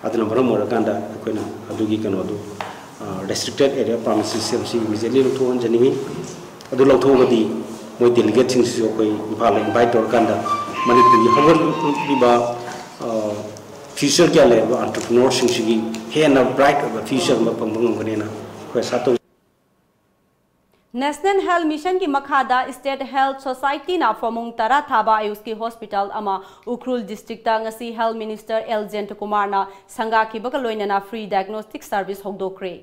ꯑꯗꯨꯅ ꯃꯔꯝ ꯑꯣꯏꯔꯀꯥꯟꯗ ꯑꯩꯈꯣꯏꯅ ꯑꯗꯨꯒꯤ ꯀꯩꯅꯣꯗꯨ, ꯔꯦꯁꯇ꯭ꯔꯤꯛꯇꯦꯗ ꯑꯦꯔꯤꯌꯥ ꯄꯥꯔꯃꯤꯠ ꯁꯤꯁꯇꯦꯝꯁꯤ ꯏꯃꯤꯗꯤꯌꯦꯠꯂꯤ ꯂꯧꯊꯣꯛꯍꯟꯖꯅꯤꯡꯉꯤ꯫ ꯑꯗꯨ ꯂꯧꯊꯣꯛꯑꯒꯗꯤ ꯃꯣꯏ ꯗꯦꯂꯤꯒꯦꯠꯁꯤꯡꯁꯤꯁꯨ ꯑꯩꯈꯣꯏ ꯏꯝꯐꯥꯜꯗ ꯏꯟꯚꯥꯏꯠ ꯇꯧꯔꯀꯥꯟꯗ ꯃꯅꯤꯄꯨꯔꯒꯤ ꯍꯧꯒꯠꯂꯛꯂꯤꯕ ꯐ꯭ꯌꯨꯆꯔ ꯀꯌꯥ ꯂꯩꯔꯕ ꯑꯣꯟꯇꯔꯄ꯭ꯔꯤꯅꯔꯁꯤꯡꯁꯤꯒꯤ ꯍꯦꯟꯅ ꯕ꯭ꯔꯥꯏꯠ ꯑꯣꯏꯕ ꯐ꯭ꯌꯨꯆꯔ ꯑꯃ ꯐꯪꯕ ꯉꯝꯒꯅꯦꯅ ꯑꯩꯈꯣꯏ ꯑꯥꯁꯥ ꯇꯧꯖꯩ꯫ ꯅꯦꯁꯅꯦꯜ ꯍꯦꯜꯊ ꯃꯤꯁꯟꯒꯤ ꯃꯈꯥꯗ ꯏꯁꯇꯦꯠ ꯍꯦꯜꯊ ꯁꯣꯁꯥꯏꯇꯤꯅ ꯐꯃꯨꯡ ꯇꯔꯥ ꯊꯥꯕ ꯑꯌꯨꯁꯀꯤ ꯍꯣꯁꯄꯤꯇꯥꯜ ꯑꯃ ꯎꯈ꯭ꯔꯨꯜ ꯗꯤꯁꯇ꯭ꯔꯤꯛꯇ ꯉꯁꯤ ꯍꯦꯜꯊ ꯃꯤꯅꯤꯁꯇꯔ ꯑꯦꯜ ꯖꯌꯟꯇꯀꯨꯃꯥꯔꯅ ꯁꯪꯒꯥꯈꯤꯕꯒ ꯂꯣꯏꯅꯅ ꯐ꯭ꯔꯤ ꯗꯥꯏꯒꯅꯣꯁꯇꯤꯛ ꯁꯔꯚꯤꯁ ꯍꯧꯗꯣꯛꯈ꯭ꯔꯦ꯫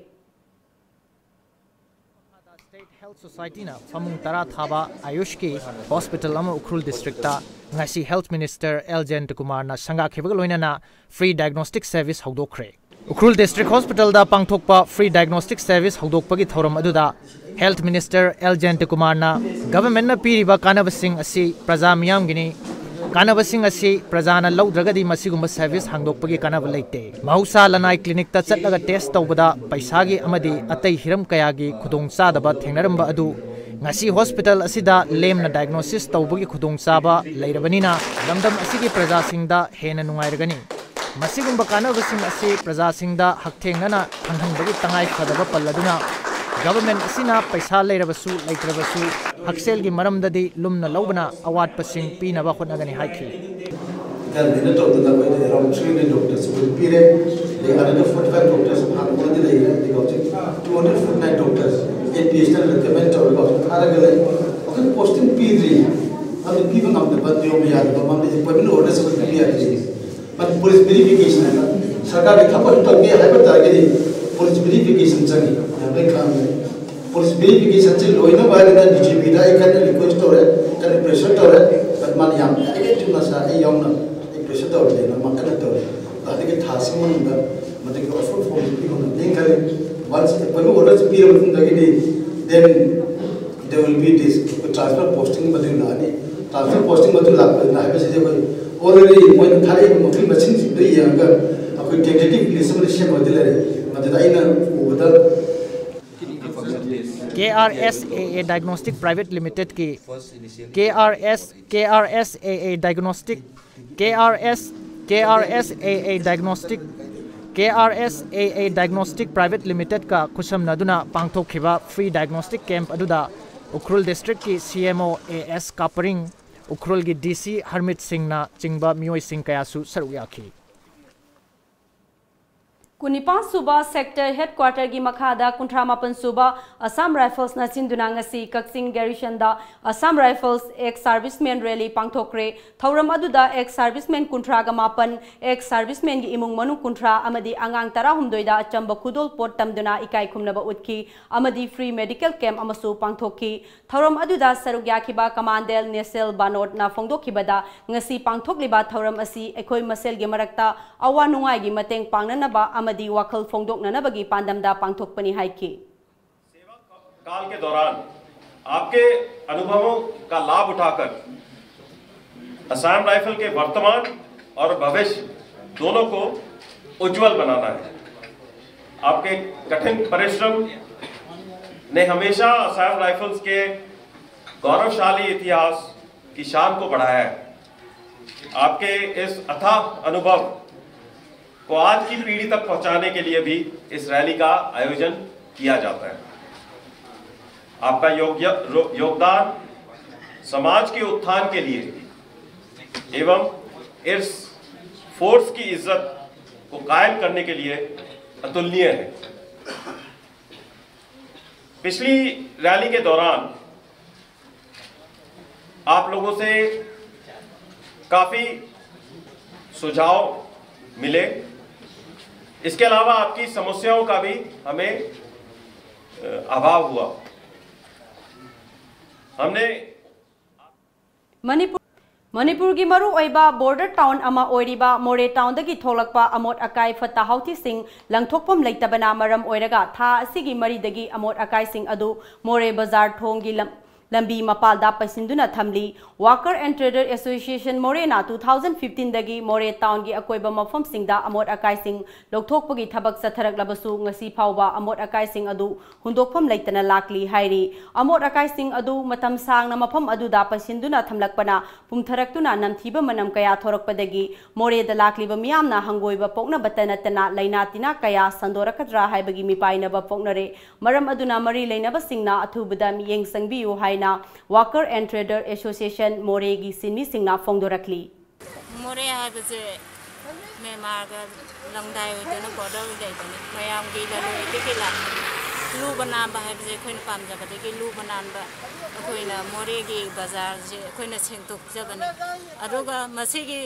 ꯁ꯭ꯇꯦꯠ ꯍꯦꯜꯊ ꯁꯣꯁꯥꯏꯇꯤꯅ ꯐꯃꯨꯡ ꯇꯔꯥ ꯊꯥꯕ ꯑꯌꯨꯁꯀꯤ ꯍꯣꯁꯄꯤꯇꯥꯜ ꯑꯃ ꯎꯈ꯭ꯔꯨꯜ ꯗꯤꯁꯇ꯭ꯔꯤꯛꯇ ꯉꯁꯤ ꯍꯦꯜꯊ ꯃꯤꯅꯤꯁꯇꯔ ꯑꯦꯜ ꯖꯌꯟꯇꯀꯨꯃꯥꯔꯅ ꯁꯪꯒꯥꯈꯤꯕꯒ ꯂꯣꯏꯅꯅ ꯐ꯭ꯔꯤ ꯗꯥꯏꯒꯅꯣꯁꯇꯤꯛ ꯁꯔꯚꯤꯁ ꯍꯧꯗꯣꯛꯈ꯭ꯔꯦ꯫ ꯎꯈ꯭ꯔꯨꯜ ꯗꯤꯁꯇ꯭ꯔꯤꯛ ꯍꯣꯁꯄꯤꯇꯥꯜꯗ ꯄꯥꯡꯊꯣꯛꯄ ꯐ꯭ꯔꯤ ꯗꯥꯏꯒꯅꯣꯁꯇꯤꯛ ꯁꯔꯚꯤꯁ ꯍꯧꯗꯣꯛꯄꯒꯤ ꯊꯧꯔꯝ ꯑꯗꯨꯗ ꯍꯦꯜꯊ ꯃꯤꯅꯤꯁꯇꯔ ꯑꯦꯜ ꯖꯌꯟꯇꯀꯨꯃꯥꯔꯅ ꯒꯚꯔꯟꯃꯦꯟꯠꯅ ꯄꯤꯔꯤꯕ ꯀꯥꯟꯅꯕꯁꯤꯡ ꯑꯁꯤ ꯄ꯭ꯔꯖꯥ ꯃꯤꯌꯥꯝꯒꯤꯅꯤ, ꯀꯥꯟꯅꯕꯁꯤꯡ ꯑꯁꯤ ꯄ꯭ꯔꯖꯥꯅ ꯂꯧꯗ꯭ꯔꯒꯗꯤ ꯃꯁꯤꯒꯨꯝꯕ ꯁꯔꯚꯤꯁ ꯍꯥꯡꯗꯣꯛꯄꯒꯤ ꯀꯥꯟꯅꯕ ꯂꯩꯇꯦ꯫ ꯃꯍꯧꯁꯥ ꯂꯅꯥꯏ ꯀ꯭ꯂꯤꯅꯤꯛꯇ ꯆꯠꯂꯒ ꯇꯦꯁ ꯇꯧꯕꯗ ꯄꯩꯁꯥꯒꯤ ꯑꯃꯗꯤ ꯑꯇꯩ ꯍꯤꯔꯝ ꯀꯌꯥꯒꯤ ꯈꯨꯗꯣꯡꯆꯥꯗꯕ ꯊꯦꯡꯅꯔꯝꯕ ꯑꯗꯨ ꯉꯁꯤ ꯍꯣꯁꯄꯤꯇꯥꯜ ꯑꯁꯤꯗ ꯂꯦꯝꯅ ꯗꯥꯏꯒꯅꯣꯁꯤꯁ ꯇꯧꯕꯒꯤ ꯈꯨꯗꯣꯡꯆꯥꯕ ꯂꯩꯔꯕꯅꯤꯅ ꯂꯝꯗꯝ ꯑꯁꯤꯒꯤ ꯄ꯭ꯔꯖꯥꯁꯤꯡꯗ ꯍꯦꯟꯅ ꯅꯨꯡꯉꯥꯏꯔꯒꯅꯤ꯫ ꯃꯁꯤꯒꯨꯝꯕ ꯀꯥꯟꯅꯕꯁꯤꯡ ꯑꯁꯤ ꯄ꯭ꯔꯖꯥꯁꯤꯡꯗ ꯍꯛꯊꯦꯡꯅꯅ ꯈꯪꯍꯟꯕꯒꯤ ꯇꯉꯥꯏ ꯐꯗꯕ ꯄꯜꯂꯗꯨꯅ, ꯒꯚꯔꯟꯃꯦꯟꯠ ꯑꯁꯤꯅ ꯄꯩꯁꯥ ꯂꯩꯔꯕꯁꯨ ꯂꯩꯇ꯭ꯔꯕꯁꯨ ꯍꯛꯁꯦꯜꯒꯤ ꯃꯔꯝꯗꯗꯤ ꯂꯨꯝꯅ ꯂꯧꯕꯅ ꯑꯋꯥꯠꯄꯁꯤꯡ ꯄꯤꯅꯕ ꯍꯣꯠꯅꯒꯅꯤ ꯍꯥꯏꯈꯤ꯫ ꯒꯟꯃꯦꯟꯅ ꯇꯧꯗꯅ ꯑꯩꯈꯣꯏꯗ ꯑꯦꯔꯥꯎꯟ ꯊ꯭ꯔꯤ ꯍꯟꯗ꯭ꯔꯦꯗ ꯗꯣꯛꯇꯔꯁ ꯑꯩꯈꯣꯏꯗ ꯄꯤꯔꯦ꯫ ꯑꯗꯩ ꯑꯗꯨꯗ ꯐꯣꯔꯇꯤ ꯐꯥꯏꯚ ꯗꯣꯛꯇꯔꯁ ꯍꯥꯟꯅ ꯑꯣꯏꯅ ꯂꯩꯔꯦ꯫ ꯑꯗꯨꯒ ꯍꯧꯖꯤꯛ two hundred forty nine doctors N P S recommend ꯇꯧꯔꯒ ꯍꯧꯖꯤꯛ ꯊꯥꯔꯒ ꯂꯩ꯫ ꯑꯩꯈꯣꯏ ꯄꯣꯁꯇꯤꯡ ꯄꯤꯗ꯭ꯔꯤ꯫ ꯑꯗꯨ ꯄꯤꯕ ꯉꯝꯗꯕ ꯅꯤꯌꯣꯝ ꯌꯥꯗꯕ ꯃꯔꯝꯗꯤ ꯑꯦꯄꯣꯏꯟꯃꯦꯟ ꯑꯣꯔꯗꯔꯁ ꯑꯩꯈꯣꯏ ꯄꯤ ꯌꯥꯗ꯭ꯔꯤ꯫ ꯃꯗꯨ ꯄꯨꯂꯤꯁ ꯚꯦꯔꯤꯐꯤꯀꯦꯁꯟ ꯍꯥꯏꯅ ꯁꯔꯀꯥꯔꯒꯤ ꯊꯕꯛ ꯑꯃ ꯇꯧꯒꯦ ꯍꯥꯏꯕ ꯇꯥꯔꯒꯗꯤ ꯄꯨꯂꯤꯁ ꯚꯦꯔꯤꯐꯤꯀꯦꯁꯟ ꯆꯪꯉꯤ꯫ ꯌꯥꯝ ꯂꯣꯏ ꯈꯪꯉꯦ꯫ ꯄꯨꯂꯤꯁ ꯚꯦꯔꯤꯐꯤꯀꯦꯁꯟꯁꯤ ꯂꯣꯏꯅꯃꯛ ꯍꯥꯏꯗꯅ ꯗꯤ ꯖꯤ ꯄꯤꯗ ꯑꯩ ꯀꯟꯅ ꯔꯤꯀ꯭ꯋꯦꯁ ꯇꯧꯔꯦ, ꯀꯟꯅ ꯄ꯭ꯔꯦꯁꯔ ꯇꯧꯔꯦ꯫ But ꯃꯥꯅ ꯌꯥꯝ ꯌꯥꯔꯤꯉꯩ ꯊꯨꯅ ꯁꯥꯔ ꯑꯩ ꯌꯥꯎꯅ ꯑꯩ ꯄ꯭ꯔꯦꯁꯔ ꯇꯧꯔꯒꯦꯅ ꯃꯥ ꯀꯟꯅ ꯇꯧꯔꯦ꯫ ꯑꯗꯨꯒꯤ ꯊꯥꯁꯤ ꯃꯅꯨꯡꯗ ꯃꯗꯨꯒꯤ ꯑꯣꯐꯔ ꯐꯣꯝꯁꯤ ꯄꯤꯕ ꯉꯝꯅꯤ ꯈꯜꯂꯤ꯫ Once ꯑꯦꯄꯣꯏꯟꯃꯦꯟ ꯑꯣꯔꯗꯔꯁꯤ ꯄꯤꯔꯕ ꯃꯇꯨꯡꯗꯒꯤꯗꯤ then there will be this transfer posting ꯃꯗꯨ ꯂꯥꯛꯑꯅꯤ꯫ Transfer posting ꯃꯗꯨ ꯂꯥꯛꯄꯗꯨꯅ ꯍꯥꯏꯕꯁꯤꯗꯤ ꯑꯩꯈꯣꯏ already ꯃꯣꯏꯅ ꯊꯥꯔꯛꯏꯕ ꯃꯈꯜ ꯃꯁꯤꯡꯁꯤꯡꯗꯨ ꯌꯦꯡꯉꯒ ꯑꯩꯈꯣꯏ tentative list ꯑꯃꯗꯤ ꯁꯦꯝꯕꯗꯤ ꯂꯩꯔꯦ꯫ ꯃꯗꯨꯗ ꯑꯩꯅ ꯎꯕꯗ ꯀꯦ ꯑꯥꯔ ꯑꯦꯁ ꯑꯦ ꯑꯦ ꯗꯥꯏꯒꯅꯣꯁꯇꯤꯛ ꯄ꯭ꯔꯥꯏꯚꯦꯠ ꯂꯤꯃꯤꯇꯦꯗꯀꯤ ꯀꯦ ꯑꯥꯔ ꯑꯦꯁ ꯀꯦ ꯑꯥꯔ ꯑꯦꯁ ꯑꯦ ꯑꯦ ꯗꯥꯏꯒꯅꯣꯁꯇꯤꯛ ꯀꯦ ꯑꯥꯔ ꯑꯦꯁ ꯀꯦ ꯑꯥꯔ ꯑꯦꯁ ꯑꯦ ꯑꯦ ꯗꯥꯏꯒꯅꯣꯁꯇꯤꯛ ꯀꯦ ꯑꯥꯔ ꯑꯦꯁ ꯑꯦ ꯑꯦ ꯗꯥꯏꯒꯅꯣꯁꯇꯤꯛ ꯄ꯭ꯔꯥꯏꯚꯦꯠ ꯂꯤꯃꯤꯇꯦꯗꯀ ꯈꯨꯠꯁꯝꯅꯗꯨꯅ ꯄꯥꯡꯊꯣꯛꯈꯤꯕ ꯐ꯭ꯔꯤ ꯗꯥꯏꯒꯅꯣꯁꯇꯤꯛ ꯀꯦꯝꯞ ꯑꯗꯨꯗ ꯎꯈ꯭ꯔꯨꯜ ꯗꯤꯁꯇ꯭ꯔꯤꯛꯀꯤ ꯁꯤ ꯑꯦꯝ ꯑꯣ ꯑꯦ ꯑꯦꯁ ꯀꯥꯄꯔꯤꯡ, ꯎꯈ꯭ꯔꯨꯜꯒꯤ ꯗꯤ ꯁꯤ ꯍꯔꯃꯤꯠ ꯁꯤꯡꯅ ꯆꯤꯡꯕ ꯃꯤꯑꯣꯏꯁꯤꯡ ꯀꯌꯥꯁꯨ ꯁꯔꯨꯛ ꯌꯥꯈꯤ꯫ ꯀꯨꯟꯅꯤꯄꯥꯟ ꯁꯨꯕ ꯁꯦꯛꯇꯔ ꯍꯦꯗꯀ꯭ꯋꯥꯇꯔꯒꯤ ꯃꯈꯥꯗ ꯀꯨꯟꯊ꯭ꯔꯥ ꯃꯥꯄꯟ ꯁꯨꯕ ꯑꯁꯥꯝ ꯔꯥꯏꯐꯜꯁꯅ ꯁꯤꯟꯗꯨꯅ ꯉꯁꯤ ꯀꯛꯆꯤꯡ ꯒꯦꯔꯤꯁꯟꯗ Assam Rifles ex servicemen rally ꯄꯥꯡꯊꯣꯛꯈ꯭ꯔꯦ꯫ ꯊꯧꯔꯝ ꯑꯗꯨꯗ ꯑꯦꯛꯁ ꯁꯥꯔꯚꯤꯁꯃꯦꯟ ꯀꯨꯟꯊ꯭ꯔꯥꯒ ꯃꯥꯄꯟ, ꯑꯦꯛꯁ ꯁꯥꯔꯚꯤꯁꯃꯦꯟꯒꯤ ꯏꯃꯨꯡ ꯃꯅꯨꯡ ꯀꯨꯟꯊ꯭ꯔꯥ ꯑꯃꯗꯤ ꯑꯉꯥꯡ ꯇꯔꯥꯍꯨꯝꯗꯣꯏꯗ ꯑꯆꯝꯕ ꯈꯨꯗꯣꯜ ꯄꯣꯠ ꯇꯝꯗꯨꯅ ꯏꯀꯥꯏ ꯈꯨꯝꯅꯕ ꯎꯠꯈꯤ ꯑꯃꯗꯤ ꯐ꯭ꯔꯤ ꯃꯦꯗꯤꯀꯦꯜ ꯀꯦꯝꯞ ꯑꯃꯁꯨ ꯄꯥꯡꯊꯣꯛꯈꯤ꯫ ꯊꯧꯔꯝ ꯑꯗꯨꯗ ꯁꯔꯨꯛ ꯌꯥꯈꯤꯕ ꯀꯃꯥꯟꯗꯦꯜ ꯅꯦꯁꯦꯜ ꯕꯥꯅꯣꯠꯅ ꯐꯣꯡꯗꯣꯛꯈꯤꯕꯗ, ꯉꯁꯤ ꯄꯥꯡꯊꯣꯛꯂꯤꯕ ꯊꯧꯔꯝ ꯑꯁꯤ ꯑꯩꯈꯣꯏ ꯃꯁꯦꯜꯒꯤ ꯃꯔꯛꯇ ꯑꯋꯥ ꯅꯨꯡꯉꯥꯏꯒꯤ ꯃꯇꯦꯡ ꯄꯥꯡꯅꯅꯕ ꯑꯃꯗꯤ ꯋꯥꯈꯜ ꯐꯣꯡꯗꯣꯛꯅꯅꯕꯒꯤ ꯄꯥꯟꯗꯝꯗ ꯄꯥꯡꯊꯣꯛꯄꯅꯤ ꯍꯥꯏꯈꯤ꯫ सेवा काल के दौरान आपके अनुभवों का लाभ उठाकर असम राइफल के वर्तमान और भविष्य दोनों को उज्जवल बनाना है। आपके कठिन परिश्रम ने हमेशा असम राइफल्स के गौरवशाली इतिहास की शान को बढ़ाया है। आपके इस अथाह अनुभव को आज की पीढ़ी तक पहुंचाने के लिए भी इस रैली का आयोजन किया जाता है। आपका योग्य योगदान समाज के उत्थान के लिए एवं इस फोर्स की इज्जत को कायम करने के लिए अतुलनीय है। पिछली रैली के दौरान आप लोगों से काफ़ी सुझाव मिले। इसके अलावा आपकी समस्याओं का भी हमें अभाव हुआ। हमने ꯃꯅꯤꯄꯨꯔ ꯃꯅꯤꯄꯨꯔꯒꯤ ꯃꯔꯨꯑꯣꯏꯕ ꯕꯣꯔꯗꯔ ꯇꯥꯎꯟ ꯑꯃ ꯑꯣꯏꯔꯤꯕ ꯃꯣꯔꯦ ꯇꯥꯎꯟꯗꯒꯤ ꯊꯣꯛꯂꯛꯄ ꯑꯃꯣꯠ ꯑꯀꯥꯏ ꯐꯠꯇ ꯍꯥꯎꯊꯤꯁꯤꯡ ꯂꯪꯊꯣꯛꯐꯝ ꯂꯩꯇꯕꯅ ꯃꯔꯝ ꯑꯣꯏꯔꯒ ꯊꯥ ꯑꯁꯤꯒꯤ ꯃꯔꯤꯗꯒꯤ ꯑꯃꯣꯠ ꯑꯀꯥꯏꯁꯤꯡ ꯑꯗꯨ ꯃꯣꯔꯦ ꯕꯖꯥꯔ ꯊꯣꯡꯒꯤ ꯂꯝ ꯂꯝꯕꯤ ꯃꯄꯥꯜꯗ ꯄꯩꯁꯤꯟꯗꯨꯅ ꯊꯝꯂꯤ꯫ Worker and Trader Association ꯃꯣꯔꯦꯅ two thousand fifteen ꯗꯒꯤ ꯃꯣꯔꯦ ꯇꯥꯎꯟꯒꯤ ꯑꯀꯣꯏꯕ ꯃꯐꯝꯁꯤꯡꯗ ꯑꯃꯣꯠ ꯑꯀꯥꯏꯁꯤꯡ ꯂꯧꯊꯣꯛꯄꯒꯤ ꯊꯕꯛ ꯆꯠꯊꯔꯛꯂꯕꯁꯨ ꯉꯁꯤ ꯐꯥꯎꯕ ꯑꯃꯣꯠ ꯑꯀꯥꯏꯁꯤꯡ ꯑꯗꯨ ꯍꯨꯟꯗꯣꯛꯐꯝ ꯂꯩꯇꯅ ꯂꯥꯛꯂꯤ ꯍꯥꯏꯔꯤ꯫ ꯑꯃꯣꯠ ꯑꯀꯥꯏꯁꯤꯡ ꯑꯗꯨ ꯃꯇꯝ ꯁꯥꯡꯅ ꯃꯐꯝ ꯑꯗꯨꯗ ꯄꯩꯁꯤꯟꯗꯨꯅ ꯊꯝꯂꯛꯄꯅ ꯄꯨꯝꯊꯔꯛꯇꯨꯅ ꯅꯝꯊꯤꯕ ꯃꯅꯝ ꯀꯌꯥ ꯊꯣꯔꯛꯄꯗꯒꯤ ꯃꯣꯔꯦꯗ ꯂꯥꯛꯂꯤꯕ ꯃꯤꯌꯥꯝꯅ ꯍꯪꯒꯣꯏꯕ ꯄꯣꯛꯅꯕꯇ ꯅꯠꯇꯅ ꯂꯥꯏꯅꯥ ꯇꯤꯟꯅꯥ ꯀꯌꯥ ꯁꯟꯗꯣꯔꯛꯀꯗ꯭ꯔꯥ ꯍꯥꯏꯕꯒꯤ ꯃꯤꯄꯥꯏꯅꯕ ꯄꯣꯛꯅꯔꯦ꯫ ꯃꯔꯝ ꯑꯗꯨꯅ ꯃꯔꯤ ꯂꯩꯅꯕꯁꯤꯡꯅ ꯑꯊꯨꯕꯗ ꯃꯤꯠꯌꯦꯡ ꯆꯪꯕꯤꯌꯨ ꯍꯥꯏꯅ Worker and Trader Association ꯃꯣꯔꯦꯒꯤ ꯁꯤꯟꯃꯤꯁꯤꯡꯅ ꯐꯣꯡꯗꯣꯔꯛꯂꯤ꯫ ꯃꯣꯔꯦ ꯍꯥꯏꯕꯁꯦ ꯃ꯭ꯌꯥꯟꯃꯥꯔꯒ ꯂꯪꯗꯥꯏ ꯑꯣꯏꯗꯅ ꯕꯣꯔꯗꯔ ꯂꯩꯕꯅꯤ꯫ ꯃꯌꯥꯝꯒꯤ ꯂꯂꯣꯟ ꯏꯇꯤꯛꯀꯤ ꯂꯥꯛꯄꯅꯤ꯫ ꯂꯨꯕ ꯅꯥꯟꯕ ꯍꯥꯏꯕꯁꯦ ꯑꯩꯈꯣꯏꯅ ꯄꯥꯝꯖꯕꯗꯒꯤ ꯂꯨꯕ ꯅꯥꯟꯕ ꯑꯩꯈꯣꯏꯅ ꯃꯣꯔꯦꯒꯤ ꯕꯖꯥꯔꯁꯦ ꯑꯩꯈꯣꯏꯅ ꯁꯦꯡꯗꯣꯛꯆꯕꯅꯤ꯫ ꯑꯗꯨꯒ ꯃꯁꯤꯒꯤ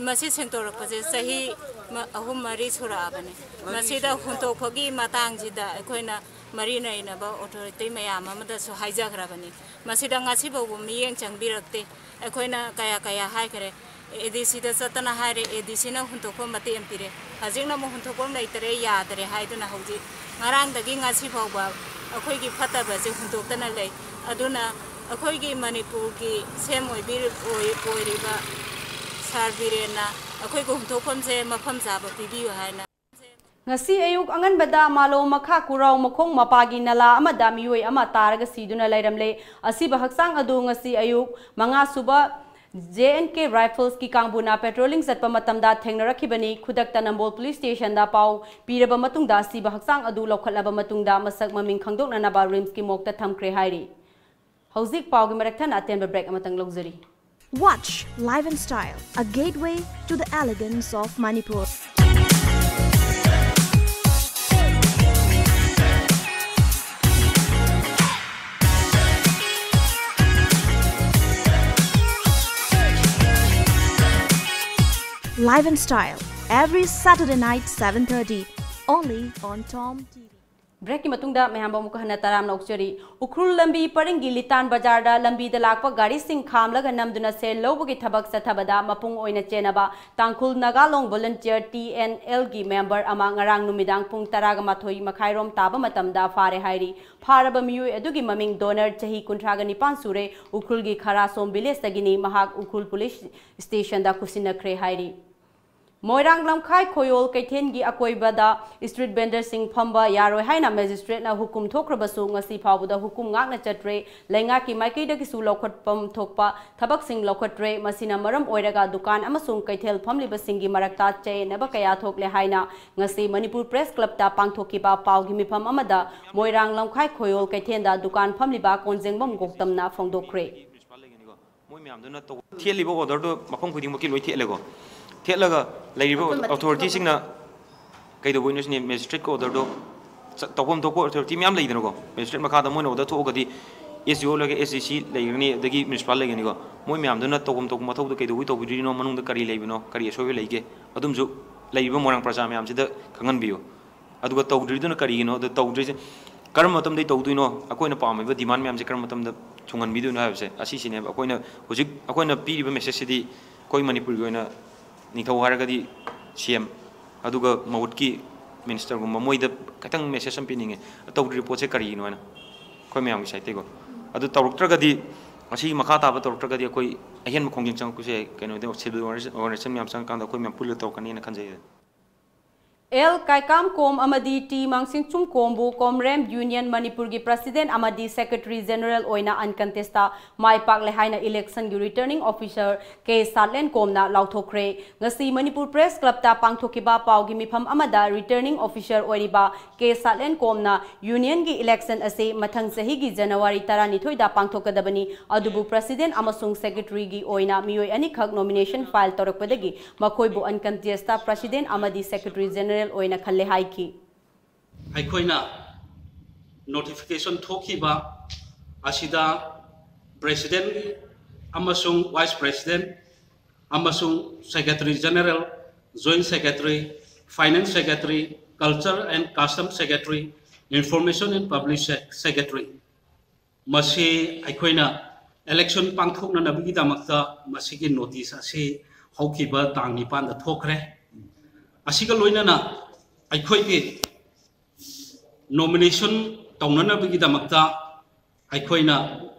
ꯃꯁꯤ ꯁꯦꯡꯗꯣꯔꯛꯄꯁꯦ ꯆꯍꯤ ꯃ-, ꯑꯍꯨꯝ ꯃꯔꯤ ꯁꯨꯔꯛꯑꯕꯅꯤ꯫ ꯃꯁꯤꯗ ꯍꯨꯟꯇꯣꯛꯄꯒꯤ ꯃꯇꯥꯡꯁꯤꯗ ꯑꯩꯈꯣꯏꯅ ꯃꯔꯤ ꯂꯩꯅꯕ ꯑꯣꯊꯣꯔꯤꯇꯤ ꯃꯌꯥꯝ ꯑꯃꯗꯁꯨ ꯍꯥꯏꯖꯈ꯭ꯔꯕꯅꯤ꯫ ꯃꯁꯤꯗ ꯉꯁꯤ ꯐꯥꯎꯕ ꯃꯤꯠꯌꯦꯡ ꯆꯪꯕꯤꯔꯛꯇꯦ꯫ ꯑꯩꯈꯣꯏꯅ ꯀꯌꯥ ꯀꯌꯥ ꯍꯥꯏꯈ꯭ꯔꯦ꯫ ꯑꯦ ꯗꯤ ꯁꯤꯗ ꯆꯠꯇꯅ ꯍꯥꯏꯔꯦ, ꯑꯦ ꯗꯤ ꯁꯤꯅ ꯍꯨꯟꯇꯣꯛꯐꯝ ꯃꯇꯦꯛ ꯑꯃ ꯄꯤꯔꯦ꯫ ꯍꯧꯖꯤꯛꯅ ꯑꯃꯨꯛ ꯍꯨꯟꯇꯣꯛꯐꯝ ꯂꯩꯇꯔꯦ, ꯌꯥꯗꯔꯦ ꯍꯥꯏꯗꯨꯅ ꯍꯧꯖꯤꯛ ꯉꯔꯥꯡꯗꯒꯤ ꯉꯁꯤ ꯐꯥꯎꯕ ꯑꯩꯈꯣꯏꯒꯤ ꯐꯠꯇꯕꯁꯦ ꯍꯨꯟꯗꯣꯛꯇꯅ ꯂꯩ꯫ ꯑꯗꯨꯅ ꯑꯩꯈꯣꯏꯒꯤ ꯃꯅꯤꯄꯨꯔꯒꯤ ꯁꯤ ꯑꯦꯝ ꯑꯣꯏꯕꯤꯔ-, ꯑꯣꯏ-, ꯑꯣꯏꯔꯤꯕ ꯁꯥꯔ ꯕꯤꯔꯦꯟꯅ ꯑꯩꯈꯣꯏꯒꯤ ꯍꯨꯟꯗꯣꯛꯐꯝꯁꯦ ꯃꯐꯝ ꯆꯥꯕ ꯄꯤꯕꯤꯌꯨ ꯍꯥꯏꯅ꯫ ꯉꯁꯤ ꯑꯌꯨꯛ ꯑꯉꯟꯕꯗ ꯃꯥꯂꯣꯝ ꯃꯈꯥ ꯀꯨꯔꯥꯎ ꯃꯈꯣꯡ ꯃꯄꯥꯒꯤ ꯅꯂꯥ ꯑꯃꯗ ꯃꯤꯑꯣꯏ ꯑꯃ ꯇꯥꯔꯒ ꯁꯤꯗꯨꯅ ꯂꯩꯔꯝꯂꯦ꯫ ꯑꯁꯤꯕ ꯍꯛꯆꯥꯡ ꯑꯗꯨ ꯉꯁꯤ ꯑꯌꯨꯛ ꯃꯉꯥ ꯁꯨꯕ J and K Riflesꯀꯤ ꯀꯥꯡꯕꯨꯅ patrolling ꯆꯠꯄ ꯃꯇꯝꯗ ꯊꯦꯡꯅꯔꯛꯈꯤꯕꯅꯤ꯫ ꯈꯨꯗꯛꯇ ꯅꯝꯕꯣꯜ ꯄꯨꯂꯤꯁ ꯁ꯭ꯇꯦꯁꯟꯗ ꯄꯥꯎ ꯄꯤꯔꯕ ꯃꯇꯨꯡꯗ ꯑꯁꯤꯕ ꯍꯛꯆꯥꯡ ꯑꯗꯨ ꯂꯧꯈꯠꯂꯕ ꯃꯇꯨꯡꯗ ꯃꯁꯛ ꯃꯃꯤꯡ ꯈꯪꯗꯣꯛꯅꯅꯕ ꯔꯤꯝꯁꯀꯤ ꯃꯣꯔꯒꯇ ꯊꯝꯈ꯭ꯔꯦ ꯍꯥꯏꯔꯤ꯫ ꯍꯧꯖꯤꯛ ꯄꯥꯎꯒꯤ ꯃꯔꯛ ꯊꯠꯅ ꯑꯇꯦꯟꯕ break ꯑꯃꯇꯪ ꯂꯧꯖꯔꯤ꯫ Watch Life and Style, a gateway to the elegance of Manipur. Life and Style, every Saturday night, seven thirty, only on Tom T V. ꯕ꯭ꯔꯦꯛꯀꯤ ꯃꯇꯨꯡꯗ ꯃꯌꯥꯝꯕꯨ ꯑꯃꯨꯛꯀ ꯍꯟꯅ ꯇꯔꯥꯝꯅ ꯑꯣꯛꯆꯔꯤ꯫ ꯎꯈ꯭ꯔꯨꯜ ꯂꯝꯕꯤ ꯄꯔꯤꯡꯒꯤ ꯂꯤꯇꯥꯟ ꯕꯖꯥꯔꯗ ꯂꯝꯕꯤꯗ ꯂꯥꯛꯄ ꯒꯥꯔꯤꯁꯤꯡ ꯈꯥꯝꯂꯒ ꯅꯝꯗꯨꯅ ꯁꯦꯜ ꯂꯧꯕꯒꯤ ꯊꯕꯛ ꯆꯠꯊꯕꯗ ꯃꯄꯨꯡ ꯑꯣꯏꯅ ꯆꯦꯟꯅꯕ Tangkhul Nagalong volunteer T N ꯑꯦꯜꯒꯤ ꯃꯦꯝꯕꯔ ꯑꯃ ꯉꯔꯥꯡ ꯅꯨꯃꯤꯗꯥꯡ ꯄꯨꯡ ꯇꯔꯥꯒ ꯃꯥꯊꯣꯏ ꯃꯈꯥꯏꯔꯣꯝ ꯇꯥꯕ ꯃꯇꯝꯗ ꯐꯥꯔꯦ ꯍꯥꯏꯔꯤ꯫ ꯐꯥꯔꯕ ꯃꯤꯑꯣꯏ ꯑꯗꯨꯒꯤ ꯃꯃꯤꯡ ꯗꯣꯅꯔ, ꯆꯍꯤ ꯀꯨꯟꯊ꯭ꯔꯥꯒ ꯅꯤꯄꯥꯟ ꯁꯨꯔꯦ, ꯎꯈ꯭ꯔꯨꯜꯒꯤ ꯈꯔꯥꯁꯣꯝ ꯚꯤꯂꯦꯖꯇꯒꯤꯅꯤ꯫ ꯃꯍꯥꯛ ꯎꯈ꯭ꯔꯨꯜ ꯄꯨꯂꯤꯁ ꯁ꯭ꯇꯦꯁꯟꯗ ꯈꯨꯠꯁꯤꯟꯅꯈ꯭ꯔꯦ ꯍꯥꯏꯔꯤ꯫ ꯃꯣꯏꯔꯥꯡ ꯂꯝꯈꯥꯏ ꯈꯣꯌꯣꯜ ꯀꯩꯊꯦꯜꯒꯤ ꯑꯀꯣꯏꯕꯗ ꯁ꯭ꯇ꯭ꯔꯤꯠ ꯚꯦꯟꯗꯔꯁꯤꯡ ꯐꯝꯕ ꯌꯥꯔꯣꯏ ꯍꯥꯏꯅ ꯃꯦꯖꯤꯁꯇ꯭ꯔꯦꯠꯅ ꯍꯨꯀꯨꯝ ꯊꯣꯛꯈ꯭ꯔꯕꯁꯨ ꯉꯁꯤ ꯐꯥꯎꯕꯗ ꯍꯨꯀꯨꯝ ꯉꯥꯛꯅ ꯆꯠꯇ꯭ꯔꯦ꯫ ꯂꯩꯉꯥꯛꯀꯤ ꯃꯥꯏꯀꯩꯗꯒꯤꯁꯨ ꯂꯧꯈꯠꯐꯝ ꯊꯣꯛꯄ ꯊꯕꯛꯁꯤꯡ ꯂꯧꯈꯠꯇ꯭ꯔꯦ꯫ ꯃꯁꯤꯅ ꯃꯔꯝ ꯑꯣꯏꯔꯒ ꯗꯨꯀꯥꯟ ꯑꯃꯁꯨꯡ ꯀꯩꯊꯦꯜ ꯐꯝꯂꯤꯕꯁꯤꯡꯒꯤ ꯃꯔꯛꯇ ꯆꯌꯦꯠꯅꯕ ꯀꯌꯥ ꯊꯣꯛꯂꯦ ꯍꯥꯏꯅ ꯉꯁꯤ ꯃꯅꯤꯄꯨꯔ ꯄ꯭ꯔꯦꯁ ꯀ꯭ꯂꯕꯇ ꯄꯥꯡꯊꯣꯛꯈꯤꯕ ꯄꯥꯎꯒꯤ ꯃꯤꯐꯝ ꯑꯃꯗ ꯃꯣꯏꯔꯥꯡ ꯂꯝꯈꯥꯏ ꯈꯣꯌꯣꯜ ꯀꯩꯊꯦꯜꯗ ꯗꯨꯀꯥꯟ ꯐꯝꯂꯤꯕ ꯀꯣꯟꯖꯦꯡꯕꯝ ꯒꯣꯛꯇꯝꯅ ꯐꯣꯡꯗꯣꯛꯈ꯭ꯔꯦ꯫ ꯃꯣꯏ ꯃꯌꯥꯝꯗꯨꯅ ꯇꯧ-, ꯊꯦꯠꯂꯤꯕ ꯑꯣꯔꯗꯔꯗꯣ ꯃꯐꯝ ꯈꯨꯗꯤꯡꯃꯛꯀꯤ ꯂꯣꯏ ꯊꯦꯠꯂꯦꯀꯣ꯫ ꯊꯦꯠꯂꯒ ꯂꯩꯔꯤꯕ ꯑꯩꯈꯣꯏ ꯃꯇꯤꯛ ꯑꯣꯊꯣꯔꯤꯇꯤꯁꯤꯡꯅ ꯀꯩꯗꯧꯕꯩꯅꯣ ꯁꯤꯅꯤ, ꯃꯦꯖꯤꯁꯇ꯭ꯔꯦꯠꯀꯤ ꯑꯣꯔꯗꯔꯗꯣ ꯆ-, ꯇꯧꯐꯝ ꯊꯣꯛꯄ ꯑꯣꯊꯣꯔꯤꯇꯤ ꯃꯌꯥꯝ ꯂꯩꯗꯅꯀꯣ꯫ ꯃꯦꯖꯤꯁꯇ꯭ꯔꯦꯠ ꯃꯈꯥꯗ ꯃꯣꯏꯅ ꯑꯣꯔꯗꯔ ꯊꯣꯛꯑꯒꯗꯤ ꯑꯦꯁ ꯗꯤ ꯑꯣ ꯂꯩꯔꯒ ꯑꯦꯁ ꯗꯤ ꯁꯤ ꯂꯩꯒꯅꯤ, ꯑꯗꯒꯤ ꯃ꯭ꯌꯨꯅꯤꯁꯤꯄꯥꯜ ꯂꯩꯒꯅꯤꯀꯣ꯫ ꯃꯣꯏ ꯃꯌꯥꯝꯗꯨꯅ ꯇꯧꯐꯝ ꯊꯣꯛꯄ ꯃꯊꯧꯗꯣ ꯀꯩꯗꯧꯕꯩ ꯇꯧꯕꯤꯗ꯭ꯔꯤꯅꯣ, ꯃꯅꯨꯡꯗ ꯀꯔꯤ ꯂꯩꯕꯅꯣ, ꯀꯔꯤ ꯑꯁꯣꯏꯕ ꯂꯩꯒꯦ, ꯑꯗꯨꯝꯁꯨ ꯂꯩꯔꯤꯕ ꯃꯣꯏꯔꯥꯡ ꯄ꯭ꯔꯖꯥ ꯃꯌꯥꯝꯁꯤꯗ ꯈꯪꯍꯟꯕꯤꯌꯨ꯫ ꯑꯗꯨꯒ ꯇꯧꯗ꯭ꯔꯤꯗꯨꯅ ꯀꯔꯤꯒꯤꯅꯣ? ꯑꯗꯨ ꯇꯧꯗ꯭ꯔꯤꯁꯦ ꯀꯔꯝꯕ ꯃꯇꯝꯗꯩ ꯇꯧꯗꯣꯏꯅꯣ? ꯑꯩꯈꯣꯏꯅ ꯄꯥꯝꯃꯤꯕ ꯗꯤꯃꯥꯟ ꯃꯌꯥꯝꯁꯦ ꯀꯔꯝꯕ ꯃꯇꯝꯗ ꯊꯨꯡꯍꯟꯕꯤꯗꯣꯏꯅꯣ ꯍꯥꯏꯕꯁꯦ ꯑꯁꯤꯁꯤꯅꯦꯕ꯫ ꯑꯩꯈꯣꯏꯅ ꯍꯧꯖꯤꯛ ꯑꯩꯈꯣꯏꯅ ꯄꯤꯔꯤꯕ ꯃꯦꯁꯦꯖꯁꯤꯗꯤ ꯑꯩꯈꯣꯏ ꯃꯅꯤꯄꯨꯔꯒꯤ ꯑꯣꯏꯅ ꯅꯤꯡꯊꯧ ꯍꯥꯏꯔꯒꯗꯤ ꯁꯤ ꯑꯦꯝ, ꯑꯗꯨꯒ ꯃꯍꯨꯠꯀꯤ ꯃꯤꯅꯤꯁꯇꯔꯒꯨꯝꯕ, ꯃꯣꯏꯗ ꯈꯤꯇꯪ ꯃꯦꯁꯦꯖ ꯑꯃ ꯄꯤꯅꯤꯡꯉꯦ, ꯇꯧꯗ꯭ꯔꯤꯕ ꯄꯣꯠꯁꯦ ꯀꯔꯤꯒꯤꯅꯣ ꯍꯥꯏꯅ ꯑꯩꯈꯣꯏ ꯃꯌꯥꯝꯒꯤ ꯁꯥꯏꯠꯇꯩꯀꯣ꯫ ꯑꯗꯨ ꯇꯧꯔꯛꯇ꯭ꯔꯒꯗꯤ, ꯑꯁꯤꯒꯤ ꯃꯈꯥ ꯇꯥꯕ ꯇꯧꯔꯛꯇ꯭ꯔꯒꯗꯤ ꯑꯩꯈꯣꯏ ꯑꯍꯦꯟꯕ ꯈꯣꯡꯖꯪ ꯆꯪꯉꯛꯄꯁꯨ ꯌꯥꯏ꯫ ꯀꯩꯅꯣꯗ ꯁꯤꯚꯤꯜ ꯑꯣꯔꯒꯅꯥꯏꯖꯦꯁꯟ ꯃꯌꯥꯝ ꯆꯪꯉꯀꯥꯟꯗ ꯑꯩꯈꯣꯏ ꯃꯌꯥꯝ ꯄꯨꯜꯂ ꯇꯧꯔꯛꯀꯅꯤꯅ ꯈꯟꯖꯩ꯫ ꯑꯦꯜ ꯀꯥꯏꯀꯥꯝ ꯀꯣꯝ ꯑꯃꯗꯤ ꯇꯤ ꯃꯥꯡꯁꯤꯡꯆꯨꯝ ꯀꯣꯝꯕꯨ ꯀꯣꯝꯔꯦꯝ ꯌꯨꯅꯤꯌꯟ ꯃꯅꯤꯄꯨꯔꯒꯤ ꯄ꯭ꯔꯁꯤꯗꯦꯟꯠ ꯑꯃꯗꯤ ꯁꯦꯀ꯭ꯔꯦꯇꯔꯤ ꯖꯦꯅꯔꯦꯜ ꯑꯣꯏꯅ ꯑꯟꯀꯟꯇꯦꯁꯇ ꯃꯥꯏ ꯄꯥꯛꯂꯦ ꯍꯥꯏꯅ ꯏꯂꯦꯛꯁꯟꯒꯤ ꯔꯤꯇꯔꯅꯤꯡ ꯑꯣꯐꯤꯁꯔ ꯀꯦ ꯁꯥꯠꯂꯦꯟ ꯀꯣꯝꯅ ꯂꯥꯎꯊꯣꯛꯈ꯭ꯔꯦ꯫ ꯉꯁꯤ ꯃꯅꯤꯄꯨꯔ ꯄ꯭ꯔꯦꯁ ꯀ꯭ꯂꯕꯇ ꯄꯥꯡꯊꯣꯛꯈꯤꯕ ꯄꯥꯎꯒꯤ ꯃꯤꯐꯝ ꯑꯃꯗ ꯔꯤꯇꯔꯅꯤꯡ ꯑꯣꯐꯤꯁꯔ ꯑꯣꯏꯔꯤꯕ ꯀꯦ ꯁꯥꯠꯂꯦꯟ ꯀꯣꯝꯅ ꯌꯨꯅꯤꯌꯟꯒꯤ ꯏꯂꯦꯛꯁꯟ ꯑꯁꯤ ꯃꯊꯪ ꯆꯍꯤꯒꯤ ꯖꯅꯋꯥꯔꯤ ꯇꯔꯥꯅꯤꯊꯣꯏꯗ ꯄꯥꯡꯊꯣꯛꯀꯗꯕꯅꯤ, ꯑꯗꯨꯕꯨ ꯄ꯭ꯔꯁꯤꯗꯦꯟꯠ ꯑꯃꯁꯨꯡ ꯁꯦꯀ꯭ꯔꯦꯇꯔꯤꯒꯤ ꯑꯣꯏꯅ ꯃꯤꯑꯣꯏ ꯑꯅꯤꯈꯛ ꯅꯣꯃꯤꯅꯦꯁꯟ ꯐꯥꯏꯜ ꯇꯧꯔꯛꯄꯗꯒꯤ ꯃꯈꯣꯏꯕꯨ ꯑꯟꯀꯟꯇꯦꯁꯇ ꯄ꯭ꯔꯁꯤꯗꯦꯟꯠ ꯑꯃꯗꯤ ꯁꯦꯀ꯭ꯔꯦꯇꯔꯤ ꯖꯦꯅꯔꯦꯜ ꯑꯣꯏꯅ ꯈꯜꯂꯦ ꯍꯥꯏꯈꯤ꯫ ꯑꯩꯈꯣꯏꯅ ꯅꯣꯇꯤꯐꯤꯀꯦꯁꯟ ꯊꯣꯛꯈꯤꯕ ꯑꯁꯤꯗ ꯄ꯭ꯔꯦꯁꯤꯗꯦꯟꯠ ꯑꯃꯁꯨꯡ ꯚꯥꯏꯁ ꯄ꯭ꯔꯦꯁꯤꯗꯦꯟꯠ ꯑꯃꯁꯨꯡ secretary general, joint secretary, finance secretary, culture and custom secretary, Information and Public Secretary, ꯃꯁꯤ ꯑꯩꯈꯣꯏꯅ election ꯄꯥꯡꯊꯣꯛꯅꯅꯕꯒꯤꯗꯃꯛꯇ ꯃꯁꯤꯒꯤ notice ꯑꯁꯤ ꯍꯧꯈꯤꯕ ꯇꯥꯡ ꯅꯤꯄꯥꯟꯗ ꯊꯣꯛꯈ꯭ꯔꯦ꯫ ꯑꯁꯤꯒ ꯂꯣꯏꯅꯅ ꯑꯩꯈꯣꯏꯒꯤ nomination ꯇꯧꯅꯅꯕꯒꯤꯗꯃꯛꯇ ꯑꯩꯈꯣꯏꯅ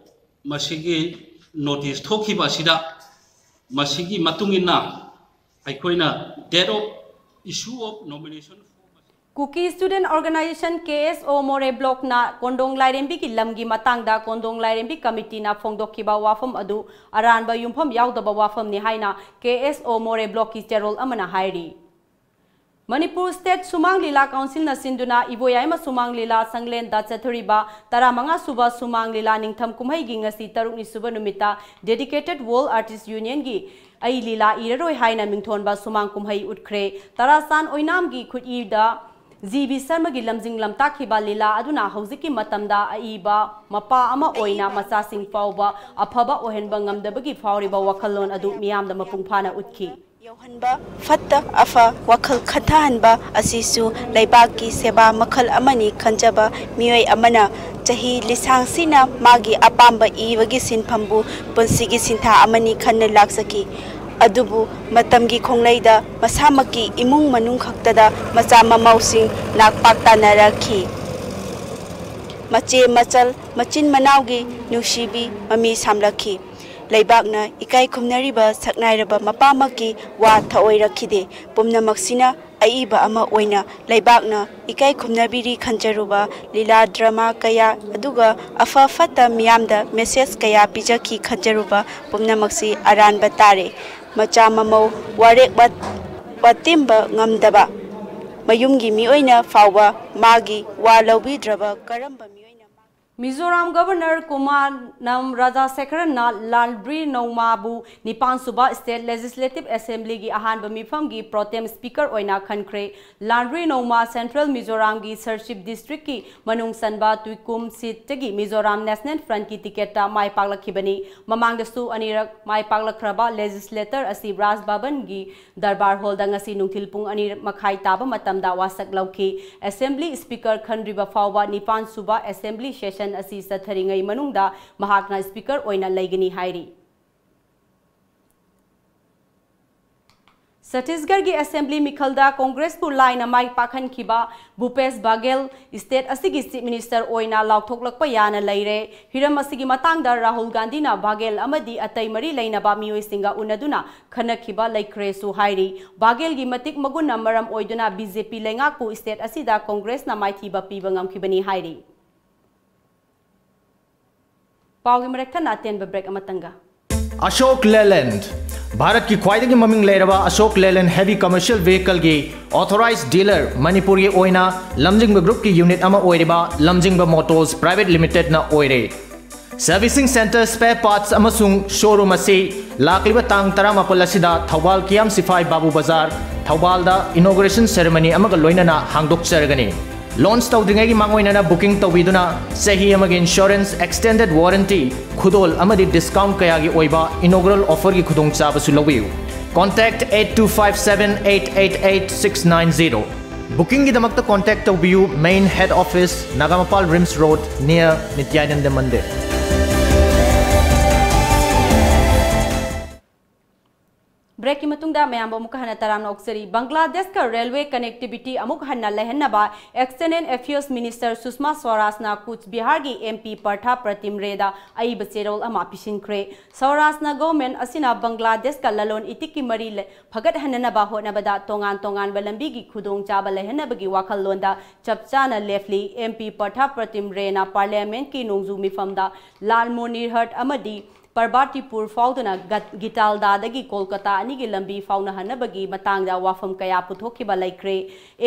ꯃꯁꯤꯒꯤ notice ꯊꯣꯛꯈꯤꯕ ꯑꯁꯤꯗ ꯃꯁꯤꯒꯤ ꯃꯇꯨꯡ ꯏꯟꯅ ꯑꯩꯈꯣꯏꯅ date of issue of nomination form Kuki Student Organization, K S O, ꯃꯣꯔꯦ ꯕ꯭ꯂꯣꯛꯅ ꯀꯣꯟꯗꯣꯡ ꯂꯥꯏꯔꯦꯝꯕꯤꯒꯤ ꯂꯝꯒꯤ ꯃꯇꯥꯡꯗ ꯀꯣꯟꯗꯣꯡ ꯂꯥꯏꯔꯦꯝꯕꯤ ꯀꯃꯤꯇꯤꯅ ꯐꯣꯡꯗꯣꯛꯈꯤꯕ ꯋꯥꯐꯝ ꯑꯗꯨ ꯑꯔꯥꯟꯕ ꯌꯨꯝꯐꯝ ꯌꯥꯎꯗꯕ ꯋꯥꯐꯝꯅꯤ ꯍꯥꯏꯅ K S O ꯃꯣꯔꯦ ꯕ꯭ꯂꯣꯛꯀꯤ ꯆꯦꯔꯣꯜ ꯑꯃꯅ ꯍꯥꯏꯔꯤ꯫ ꯃꯅꯤꯄꯨꯔ ꯁ꯭ꯇꯦꯠ ꯁꯨꯃꯥꯡ ꯂꯤꯂꯥ ꯀꯥꯎꯟꯁꯤꯜꯅ ꯁꯤꯟꯗꯨꯅ ꯏꯕꯣꯌꯥꯏꯃ ꯁꯨꯃꯥꯡ ꯂꯤꯂꯥ ꯁꯪꯂꯦꯟꯗ ꯆꯠꯊꯔꯤꯕ ꯇꯔꯥꯃꯉꯥ ꯁꯨꯕ ꯁꯨꯃꯥꯡ ꯂꯤꯂꯥ ꯅꯤꯡꯊꯝ ꯀꯨꯝꯍꯩꯒꯤ ꯉꯁꯤ ꯇꯔꯨꯛꯅꯤ ꯁꯨꯕ ꯅꯨꯃꯤꯠꯇ Dedicated Wall Artist Unionꯒꯤ ꯑꯩ ꯂꯤꯂꯥ ꯏꯔꯔꯣꯏ ꯍꯥꯏꯅ ꯃꯤꯡꯊꯣꯟꯕ ꯁꯨꯃꯥꯡ ꯀꯨꯝꯍꯩ ꯎꯠꯈ꯭ꯔꯦ꯫ ꯇꯔꯥꯆꯥꯟ ꯑꯣꯏꯅꯥꯝꯒꯤ ꯈꯨꯠꯏꯗ ꯖꯤ ꯕꯤ ꯁꯔꯃꯒꯤ ꯂꯝꯖꯤꯡ ꯂꯝꯇꯥꯛꯈꯤꯕ ꯂꯤꯂꯥ ꯑꯗꯨꯅ ꯍꯧꯖꯤꯛꯀꯤ ꯃꯇꯝꯗ ꯑꯏꯕ ꯃꯄꯥ ꯑꯃ ꯑꯣꯏꯅ ꯃꯆꯥꯁꯤꯡ ꯐꯥꯎꯕ ꯑꯐꯕ ꯑꯣꯏꯍꯟꯕ ꯉꯝꯗꯕꯒꯤ ꯐꯥꯎꯔꯤꯕ ꯋꯥꯈꯜꯂꯣꯟ ꯑꯗꯨ ꯃꯤꯌꯥꯝꯗ ꯃꯄꯨꯡ ꯐꯥꯅ ꯎꯠꯈꯤ꯫ ꯌꯧꯍꯟꯕ, ꯐꯠꯇ ꯑꯐ ꯋꯥꯈꯜ ꯈꯟꯊꯍꯟꯕ ꯑꯁꯤꯁꯨ ꯂꯩꯕꯥꯛꯀꯤ ꯁꯦꯕꯥ ꯃꯈꯜ ꯑꯃꯅꯤ ꯈꯟꯖꯕ ꯃꯤꯑꯣꯏ ꯑꯃꯅ ꯆꯍꯤ ꯂꯤꯁꯥꯡꯁꯤꯅ ꯃꯥꯒꯤ ꯑꯄꯥꯝꯕ ꯏꯕꯒꯤ ꯁꯤꯟꯐꯝꯕꯨ ꯄꯨꯟꯁꯤꯒꯤ ꯁꯤꯟꯊꯥ ꯑꯃꯅꯤ ꯈꯟꯅ ꯂꯥꯛꯆꯈꯤ꯫ ꯑꯗꯨꯕꯨ ꯃꯇꯝꯒꯤ ꯈꯣꯡꯂꯩꯗ ꯃꯁꯥꯃꯛꯀꯤ ꯏꯃꯨꯡ ꯃꯅꯨꯡ ꯈꯛꯇꯗ ꯃꯆꯥ ꯃꯃꯧꯁꯤꯡ ꯅꯥꯛꯄꯥꯛ ꯇꯥꯅꯔꯛꯈꯤ꯫ ꯃꯆꯦ ꯃꯆꯜ ꯃꯆꯤꯟ ꯃꯅꯥꯎꯒꯤ ꯅꯨꯡꯁꯤꯕꯤ ꯃꯃꯤ ꯁꯥꯝꯂꯛꯈꯤ꯫ ꯂꯩꯕꯥꯛꯅ ꯏꯀꯥꯏ ꯈꯨꯝꯅꯔꯤꯕ ꯁꯛꯅꯥꯏꯔꯕ ꯃꯄꯥꯃꯛꯀꯤ ꯋꯥ ꯊꯑꯣꯏꯔꯛꯈꯤꯗꯦ꯫ ꯄꯨꯝꯅꯃꯛꯁꯤꯅ ꯑꯏꯕ ꯑꯃ ꯑꯣꯏꯅ ꯂꯩꯕꯥꯛꯅ ꯏꯀꯥꯏ ꯈꯨꯝꯅꯕꯤꯔꯤ ꯈꯟꯖꯔꯨꯕ ꯂꯤꯂꯥ ꯗ꯭ꯔꯃꯥ ꯀꯌꯥ ꯑꯗꯨꯒ ꯑꯐ ꯐꯠꯇ ꯃꯤꯌꯥꯝꯗ message ꯀꯌꯥ ꯄꯤꯖꯈꯤ ꯈꯟꯖꯔꯨꯕ ꯄꯨꯝꯅꯃꯛꯁꯤ ꯑꯔꯥꯟꯕ ꯇꯥꯔꯦ꯫ ꯃꯆꯥ ꯃꯃꯧ ꯋꯥꯔꯦꯞ ꯋꯥ- ꯋꯥꯇꯦꯝꯕ ꯉꯝꯗꯕ ꯃꯌꯨꯝꯒꯤ ꯃꯤꯑꯣꯏꯅ ꯐꯥꯎꯕ ꯃꯥꯒꯤ ꯋꯥ ꯂꯧꯕꯤꯗ꯭ꯔꯕ ꯀꯔꯝꯕ ꯃꯤꯑꯣꯏꯅ ꯃꯥꯒꯤ ꯃꯤꯖꯣꯔꯥꯝ ꯒꯕꯔꯅꯔ ꯀꯨꯃꯥꯅꯝ ꯔꯥꯖꯥꯁꯦꯈꯔꯟꯅ ꯂꯥꯟꯗ꯭ꯔꯤ ꯅꯧꯃꯥꯕꯨ ꯅꯤꯄꯥꯟ ꯁꯨꯕ State Legislative Assembly ꯒꯤ ꯑꯍꯥꯟꯕ ꯃꯤꯐꯝꯒꯤ pro tem speaker ꯑꯣꯏꯅ ꯈꯟꯈ꯭ꯔꯦ꯫ ꯂꯥꯟꯗ꯭ꯔꯤ ꯅꯧꯃꯥ Central ꯃꯤꯖꯣꯔꯥꯝꯒꯤ ꯁꯔꯁꯤꯞ district ꯀꯤ ꯃꯅꯨꯡ ꯆꯟꯕ ꯇꯨꯏꯀꯨꯝ seat ꯇꯒꯤ ꯃꯤꯖꯣꯔꯥꯝ National Front ꯀꯤ ticket ꯇ ꯃꯥꯏ ꯄꯥꯛꯂꯛꯈꯤꯕꯅꯤ꯫ ꯃꯃꯥꯡꯗꯁꯨ ꯑꯅꯤꯔꯛ ꯃꯥꯏ ꯄꯥꯛꯂꯛꯈ꯭ꯔꯕ legislator ꯑꯁꯤ ꯔꯥꯖ ꯚꯕꯟꯒꯤ ꯗꯔꯕꯥꯔ ꯍꯣꯜꯗ ꯉꯁꯤ ꯅꯨꯡꯊꯤꯜ ꯄꯨꯡ ꯑꯅꯤ ꯃꯈꯥꯏ ꯇꯥꯕ ꯃꯇꯝꯗ ꯋꯥꯁꯛ ꯂꯧꯈꯤ꯫ Assembly speaker ꯈꯟꯗ꯭ꯔꯤꯕ ꯐꯥꯎꯕ ꯅꯤꯄꯥꯟ ꯁꯨꯕ Assembly session ꯑꯁꯤ ꯆꯠꯊꯔꯤꯉꯩ ꯃꯅꯨꯡꯗ ꯃꯍꯥꯛꯅ speaker ꯑꯣꯏꯅ ꯂꯩꯒꯅꯤ ꯍꯥꯏꯔꯤ꯫ ꯁꯠꯇꯤꯁꯒꯔꯒꯤ Assembly ꯃꯤꯈꯜꯗ Congress ꯄꯨ ꯂꯥꯏꯅ ꯃꯥꯏ ꯄꯥꯛꯍꯟꯈꯤꯕ ꯚꯨꯄꯦꯁ ꯕꯥꯒꯦꯜ state ꯑꯁꯤꯒꯤ Chief Minister ꯑꯣꯏꯅ ꯂꯥꯎꯊꯣꯛꯂꯛꯄ ꯌꯥꯅ ꯂꯩꯔꯦ꯫ ꯍꯤꯔꯝ ꯑꯁꯤꯒꯤ ꯃꯇꯥꯡꯗ ꯔꯥꯍꯨꯜ ꯒꯥꯟꯙꯤꯅ ꯕꯥꯒꯦꯜ ꯑꯃꯗꯤ ꯑꯇꯩ ꯃꯔꯤ ꯂꯩꯅꯕ ꯃꯤꯑꯣꯏꯁꯤꯡꯒ ꯎꯅꯗꯨꯅ ꯈꯟꯅꯈꯤꯕ ꯂꯩꯈ꯭ꯔꯦꯁꯨ ꯍꯥꯏꯔꯤ꯫ ꯕꯥꯒꯦꯜꯒꯤ ꯃꯇꯤꯛ ꯃꯒꯨꯟꯅ ꯃꯔꯝ ꯑꯣꯏꯗꯨꯅ B J P ꯂꯩꯉꯥꯛꯄꯨ state ꯑꯁꯤꯗ Congressꯅ ꯃꯥꯏꯊꯤꯕ ꯄꯤꯕ ꯉꯝꯈꯤꯕꯅꯤ ꯍꯥꯏꯔꯤ꯫ ꯄꯥꯎꯒꯤ ꯃꯔꯛ ꯊꯠꯅ ꯑꯇꯦꯟꯕ break ꯑꯃꯇꯪꯒ꯫ ꯑꯁꯣꯛ ꯂꯦꯂꯦꯟ, ꯚꯥꯔꯠꯀꯤ ꯈ꯭ꯋꯥꯏꯗꯒꯤ ꯃꯃꯤꯡ ꯂꯩꯔꯕ ꯑꯁꯣꯛ ꯂꯦꯂꯦꯟ heavy commercial vehicle ꯒꯤ authorized dealer ꯃꯅꯤꯄꯨꯔꯒꯤ ꯑꯣꯏꯅ ꯂꯝꯖꯤꯡꯕ group ꯀꯤ unit ꯑꯃ ꯑꯣꯏꯔꯤꯕ ꯂꯝꯖꯤꯡꯕ Motors Private Limited ꯅ ꯑꯣꯏꯔꯦ꯫ Servicing center, spare parts ꯑꯃꯁꯨꯡ showroom ꯑꯁꯤ ꯂꯥꯛꯂꯤꯕ ꯇꯥꯡ ꯇꯔꯥꯃꯥꯄꯜ ꯑꯁꯤꯗ ꯊꯧꯕꯥꯜ ꯀꯤꯌꯥꯝ ꯁꯤꯐꯥꯏ ꯕꯥꯕꯨ ꯕꯖꯥꯔ, ꯊꯧꯕꯥꯜꯗ inauguration ceremony ꯑꯃꯒ ꯂꯣꯏꯅꯅ ꯍꯥꯡꯗꯣꯛꯆꯔꯒꯅꯤ꯫ Launch ꯇꯧꯗ꯭ꯔꯤꯉꯩꯒꯤ ꯃꯥꯡꯑꯣꯏꯅꯅ booking ꯇꯧꯕꯤꯗꯨꯅ ꯆꯍꯤ ꯑꯃꯒꯤ insurance, extended warranty, ꯈꯨꯗꯣꯜ ꯑꯃꯗꯤ discount ꯀꯌꯥꯒꯤ ꯑꯣꯏꯕ inaugural offer ꯒꯤ ꯈꯨꯗꯣꯡꯆꯥꯕꯁꯨ ꯂꯧꯕꯤꯌꯨ꯫ Contact eight two five seven eight eight eight six nine zero꯫ Booking ꯒꯤꯗꯃꯛꯇ contact ꯇꯧꯕꯤꯌꯨ, main head office, Nagampal, RIMS Road, near ꯅꯤꯇ꯭ꯌꯥꯅꯟꯗ ꯃꯟꯗꯤꯔ꯫ Break ꯀꯤ ꯃꯇꯨꯡꯗ ꯃꯌꯥꯝꯕꯨ ꯑꯃꯨꯛ ꯍꯟꯅ ꯇꯔꯥꯝꯅ ꯑꯣꯛꯆꯔꯤ꯫ ꯕꯪꯒ꯭ꯂꯥꯗꯦꯁꯀ railway connectivity ꯑꯃꯨꯛ ꯍꯟꯅ ꯂꯩꯍꯟꯅꯕ External Affairs Minister ꯁꯨꯁꯃꯥ ꯁ꯭ꯋꯔꯥꯖꯅ ꯀꯨꯆ ꯕꯤꯍꯥꯔꯒꯤ M P ꯄꯔꯊꯥ ꯄ꯭ꯔꯇꯤꯝ ꯔꯦꯗ ꯑꯏꯕ ꯆꯦꯔꯣꯜ ꯑꯃ ꯄꯤꯁꯤꯟꯈ꯭ꯔꯦ꯫ ꯁ꯭ꯋꯔꯥꯖꯅ government ꯑꯁꯤꯅ ꯕꯪꯒ꯭ꯂꯥꯗꯦꯁꯀ ꯂꯂꯣꯟ ꯏꯇꯤꯛꯀꯤ ꯃꯔꯤ ꯂꯩ-, ꯐꯒꯠꯍꯟꯅꯅꯕ ꯍꯣꯠꯅꯕꯗ ꯇꯣꯉꯥꯟ ꯇꯣꯉꯥꯟꯕ ꯂꯝꯕꯤꯒꯤ ꯈꯨꯗꯣꯡꯆꯥꯕ ꯂꯩꯍꯟꯅꯕꯒꯤ ꯋꯥꯈꯜꯂꯣꯟꯗ ꯆꯞ ꯆꯥꯅ ꯂꯦꯞꯂꯤ꯫ M P ꯄꯔꯊꯥ ꯄ꯭ꯔꯇꯤꯝ ꯔꯦꯅ parliament ꯀꯤ ꯅꯣꯡꯖꯨ ꯃꯤꯐꯝꯗ ꯂꯥꯜ ꯃꯣꯅꯤꯔꯍꯠ ꯑꯃꯗꯤ ꯄꯔꯕꯥꯇꯤꯄꯨꯔ ꯐꯥꯎꯗꯨꯅ ꯒꯠ-, ꯒꯤꯇꯥꯜꯗꯥꯗꯒꯤ ꯀꯣꯜꯀꯇꯥ ꯑꯅꯤꯒꯤ ꯂꯝꯕꯤ ꯐꯥꯎꯅꯍꯟꯅꯕꯒꯤ ꯃꯇꯥꯡꯗ ꯋꯥꯐꯝ ꯀꯌꯥ ꯄꯨꯊꯣꯛꯈꯤꯕ ꯂꯩꯈ꯭ꯔꯦ꯫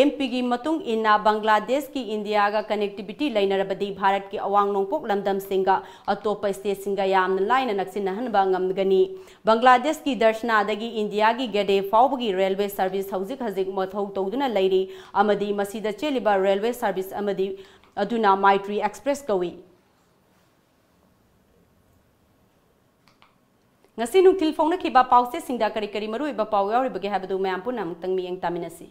ꯑꯦꯝ ꯄꯤꯒꯤ ꯃꯇꯨꯡ ꯏꯟꯅ ꯕꯪꯒ꯭ꯂꯥꯗꯦꯁꯀꯤ ꯏꯟꯗꯤꯌꯥꯒ connectivity ꯂꯩꯅꯔꯕꯗꯤ ꯚꯥꯔꯠꯀꯤ ꯑꯋꯥꯡ ꯅꯣꯡꯄꯣꯛ ꯂꯝꯗꯝꯁꯤꯡꯒ ꯑꯇꯣꯞꯄ stateꯁꯤꯡꯒ ꯌꯥꯝꯅ ꯂꯥꯏꯅ ꯅꯛꯁꯤꯟꯅꯍꯟꯕ ꯉꯝꯒꯅꯤ꯫ ꯕꯪꯒ꯭ꯂꯥꯗꯦꯁꯀꯤ ꯗꯔꯁꯅꯥꯗꯒꯤ ꯏꯟꯗꯤꯌꯥꯒꯤ ꯒꯦꯗꯦ ꯐꯥꯎꯕꯒꯤ railway service ꯍꯧꯖꯤꯛ ꯍꯧꯖꯤꯛ ꯃꯊꯧ ꯇꯧꯗꯨꯅ ꯂꯩꯔꯤ ꯑꯃꯗꯤ ꯃꯁꯤꯗ ꯆꯦꯜꯂꯤꯕ railway service ꯑꯃꯗꯤ ꯑꯗꯨꯅ ꯃꯥꯏꯇ꯭ꯔꯤ Express ꯀꯧꯏ꯫ ꯉꯁꯤ ꯅꯨꯡꯊꯤꯜ ꯐꯣꯡꯅꯈꯤꯕ ꯄꯥꯎꯆꯦꯁꯤꯡꯗ ꯀꯔꯤ ꯀꯔꯤ ꯃꯔꯨꯑꯣꯏꯕ ꯄꯥꯎ ꯌꯥꯎꯔꯤꯕꯒꯦ ꯍꯥꯏꯕꯗꯨ ꯃꯌꯥꯝ ꯄꯨꯟꯅ ꯑꯃꯨꯛꯇꯪ ꯃꯤꯠꯌꯦꯡ ꯇꯥꯃꯤꯟꯅꯁꯤ꯫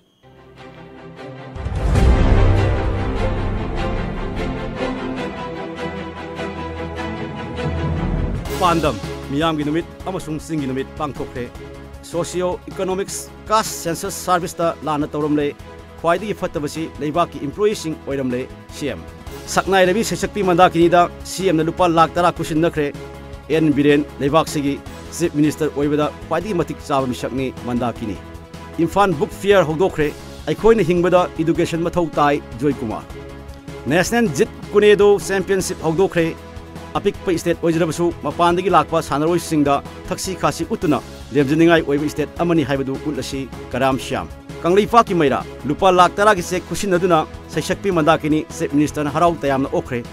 ꯄꯥꯟꯗꯝ: ꯃꯤꯌꯥꯝꯒꯤ ꯅꯨꯃꯤꯠ ꯑꯃꯁꯨꯡ ꯆꯤꯡꯒꯤ ꯅꯨꯃꯤꯠ ꯄꯥꯡꯊꯣꯛꯈ꯭ꯔꯦ꯫ Socio Economics Caste Census Serviceꯇ ꯂꯥꯟꯅ ꯇꯧꯔꯝꯂꯦ꯫ ꯈ꯭ꯋꯥꯏꯗꯒꯤ ꯐꯠꯇꯕꯁꯤ ꯂꯩꯕꯥꯛꯀꯤ employeeꯁꯤꯡ ꯑꯣꯏꯔꯝꯂꯦ, ꯁꯤ ꯑꯦꯝ꯫ ꯁꯛꯅꯥꯏꯔꯕꯤ ꯁꯩꯁꯛꯄꯤ ꯃꯟꯗꯥꯀꯤꯅꯤꯗ ꯁꯤ ꯑꯦꯝꯅ ꯂꯨꯄꯥ ꯂꯥꯈ ꯇꯔꯥ ꯈꯨꯠꯁꯤꯟꯅꯈ꯭ꯔꯦ꯫ ꯑꯦꯟ ꯕꯤꯔꯦꯟ ꯂꯩꯕꯥꯛꯁꯤꯒꯤ Chief Minister ꯑꯣꯏꯕꯗ ꯈ꯭ꯋꯥꯏꯗꯒꯤ ꯃꯇꯤꯛ ꯆꯥꯕ ꯃꯤꯁꯛꯅꯤ ꯃꯟꯗꯥꯀꯤꯅꯤ꯫ Imphal Book Fair ꯍꯧꯗꯣꯛꯈ꯭ꯔꯦ꯫ ꯑꯩꯈꯣꯏꯅ ꯍꯤꯡꯕꯗ education ꯃꯊꯧ ꯇꯥꯏ, Joykumar. National Jeet Kune Do Championship ꯍꯧꯗꯣꯛꯈ꯭ꯔꯦ꯫ ꯑꯄꯤꯛꯄ state ꯑꯣꯏꯖꯔꯕꯁꯨ ꯃꯄꯥꯟꯗꯒꯤ ꯂꯥꯛꯄ ꯁꯥꯟꯅꯔꯣꯏꯁꯤꯡꯗ ꯊꯛꯁꯤ ꯈꯥꯁꯤ ꯎꯠꯇꯨꯅ ꯂꯦꯝꯖꯅꯤꯡꯉꯥꯏ ꯑꯣꯏꯕ state ꯑꯃꯅꯤ ꯍꯥꯏꯕꯗꯨ ꯎꯠꯂꯁꯤ, ꯀꯔꯥꯝ ꯁ꯭ꯌꯥꯝ꯫ ꯀꯪꯂꯩꯄꯥꯛꯀꯤ ꯃꯩꯔꯥ ꯂꯨꯄꯥ ꯂꯥꯈ ꯇꯔꯥꯒꯤ cheque ꯈꯨꯠꯁꯤꯟꯅꯗꯨꯅ ꯁꯩꯁꯛꯄꯤ ꯃꯟꯗꯥꯀꯤꯅꯤ Chief Ministerꯅ ꯍꯔꯥꯎ ꯇꯌꯥꯝꯅ ꯑꯣꯛꯈ꯭ꯔꯦ꯫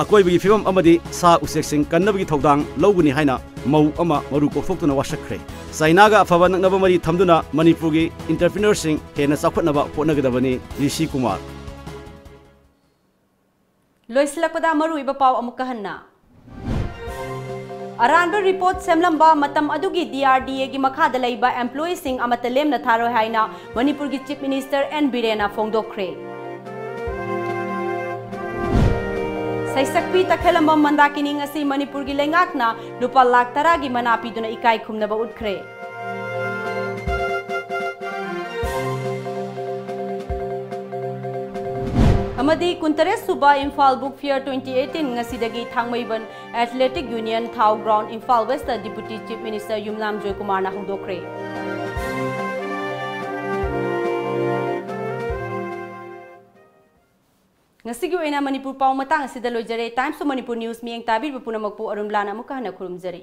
ꯑꯀꯣꯏꯕꯒꯤ ꯐꯤꯕꯝ ꯑꯃꯗꯤ ꯁꯥ ꯎꯆꯦꯛꯁꯤꯡ ꯀꯟꯅꯕꯒꯤ ꯊꯧꯗꯥꯡ ꯂꯧꯒꯅꯤ ꯍꯥꯏꯅ ꯃꯧ ꯑꯃ ꯃꯔꯨ ꯀꯣꯛꯊꯣꯛꯇꯨꯅ ꯋꯥꯁꯛꯈ꯭ꯔꯦ꯫ ꯆꯥꯏꯅꯥꯒ ꯑꯐꯕ ꯅꯛꯅꯕ ꯃꯔꯤ ꯊꯝꯗꯨꯅ ꯃꯅꯤꯄꯨꯔꯒꯤ entrepreneurꯁꯤꯡ ꯍꯦꯟꯅ ꯆꯥꯎꯈꯠꯅꯕ ꯍꯣꯠꯅꯒꯗꯕꯅꯤ, ꯔꯤꯁꯤ ꯀꯨꯃꯥꯔ꯫ ꯂꯣꯏꯁꯤꯜꯂꯛꯄꯗ ꯃꯔꯨꯑꯣꯏꯕ ꯄꯥꯎ ꯑꯃꯨꯛꯀ ꯍꯟꯅ꯫ ꯑꯔꯥꯟꯕ report ꯁꯦꯝꯂꯝꯕ ꯃꯇꯝ ꯑꯗꯨꯒꯤ DRDAꯒꯤ ꯃꯈꯥꯗ ꯂꯩꯕ employeeꯁꯤꯡ ꯑꯃꯠꯇ ꯂꯦꯝꯅ ꯊꯥꯔꯣꯏ ꯍꯥꯏꯅ ꯃꯅꯤꯄꯨꯔꯒꯤ Chief Minister ꯑꯦꯟ ꯕꯤꯔꯦꯟꯅ ꯐꯣꯡꯗꯣꯛꯈ꯭ꯔꯦ꯫ ꯁꯩꯁꯛꯄꯤ ꯇꯈꯦꯂꯝꯕꯝ ꯃꯟꯗꯥꯀꯤꯅꯤ ꯉꯁꯤ ꯃꯅꯤꯄꯨꯔꯒꯤ ꯂꯩꯉꯥꯛꯅ ꯂꯨꯄꯥ ꯂꯥꯈ ꯇꯔꯥꯒꯤ ꯃꯅꯥ ꯄꯤꯗꯨꯅ ꯏꯀꯥꯏ ꯈꯨꯝꯅꯕ ꯎꯠꯈ꯭ꯔꯦ꯫ ꯑꯃꯗꯤ ꯀꯨꯟꯇꯔꯦꯠ ꯁꯨꯕ Imphal Book Fair twenty eighteen ꯉꯁꯤꯗꯒꯤ ꯊꯥꯡꯃꯩꯕꯟ Athletic Union ꯊꯥꯎ ground, Imphal Westꯇ Deputy Chief Minister ꯌꯨꯝꯅꯥꯝ ꯖꯣꯏꯀꯨꯃꯥꯔꯅ ꯍꯧꯗꯣꯛꯈ꯭ꯔꯦ꯫ ꯉꯁꯤꯒꯤ ꯑꯣꯏꯅ ꯃꯅꯤꯄꯨꯔ ꯄꯥꯎ ꯃꯇꯥꯡ ꯑꯁꯤꯗ ꯂꯣꯏꯖꯔꯦ꯫ Times of Manipur News ꯃꯤꯠꯌꯦꯡ ꯇꯥꯕꯤꯔꯤꯕ ꯄꯨꯝꯅꯃꯛꯄꯨ ꯑꯔꯨꯟꯂꯥꯅ ꯑꯃꯨꯛꯀ ꯍꯟꯅ ꯈꯨꯔꯨꯝꯖꯔꯤ꯫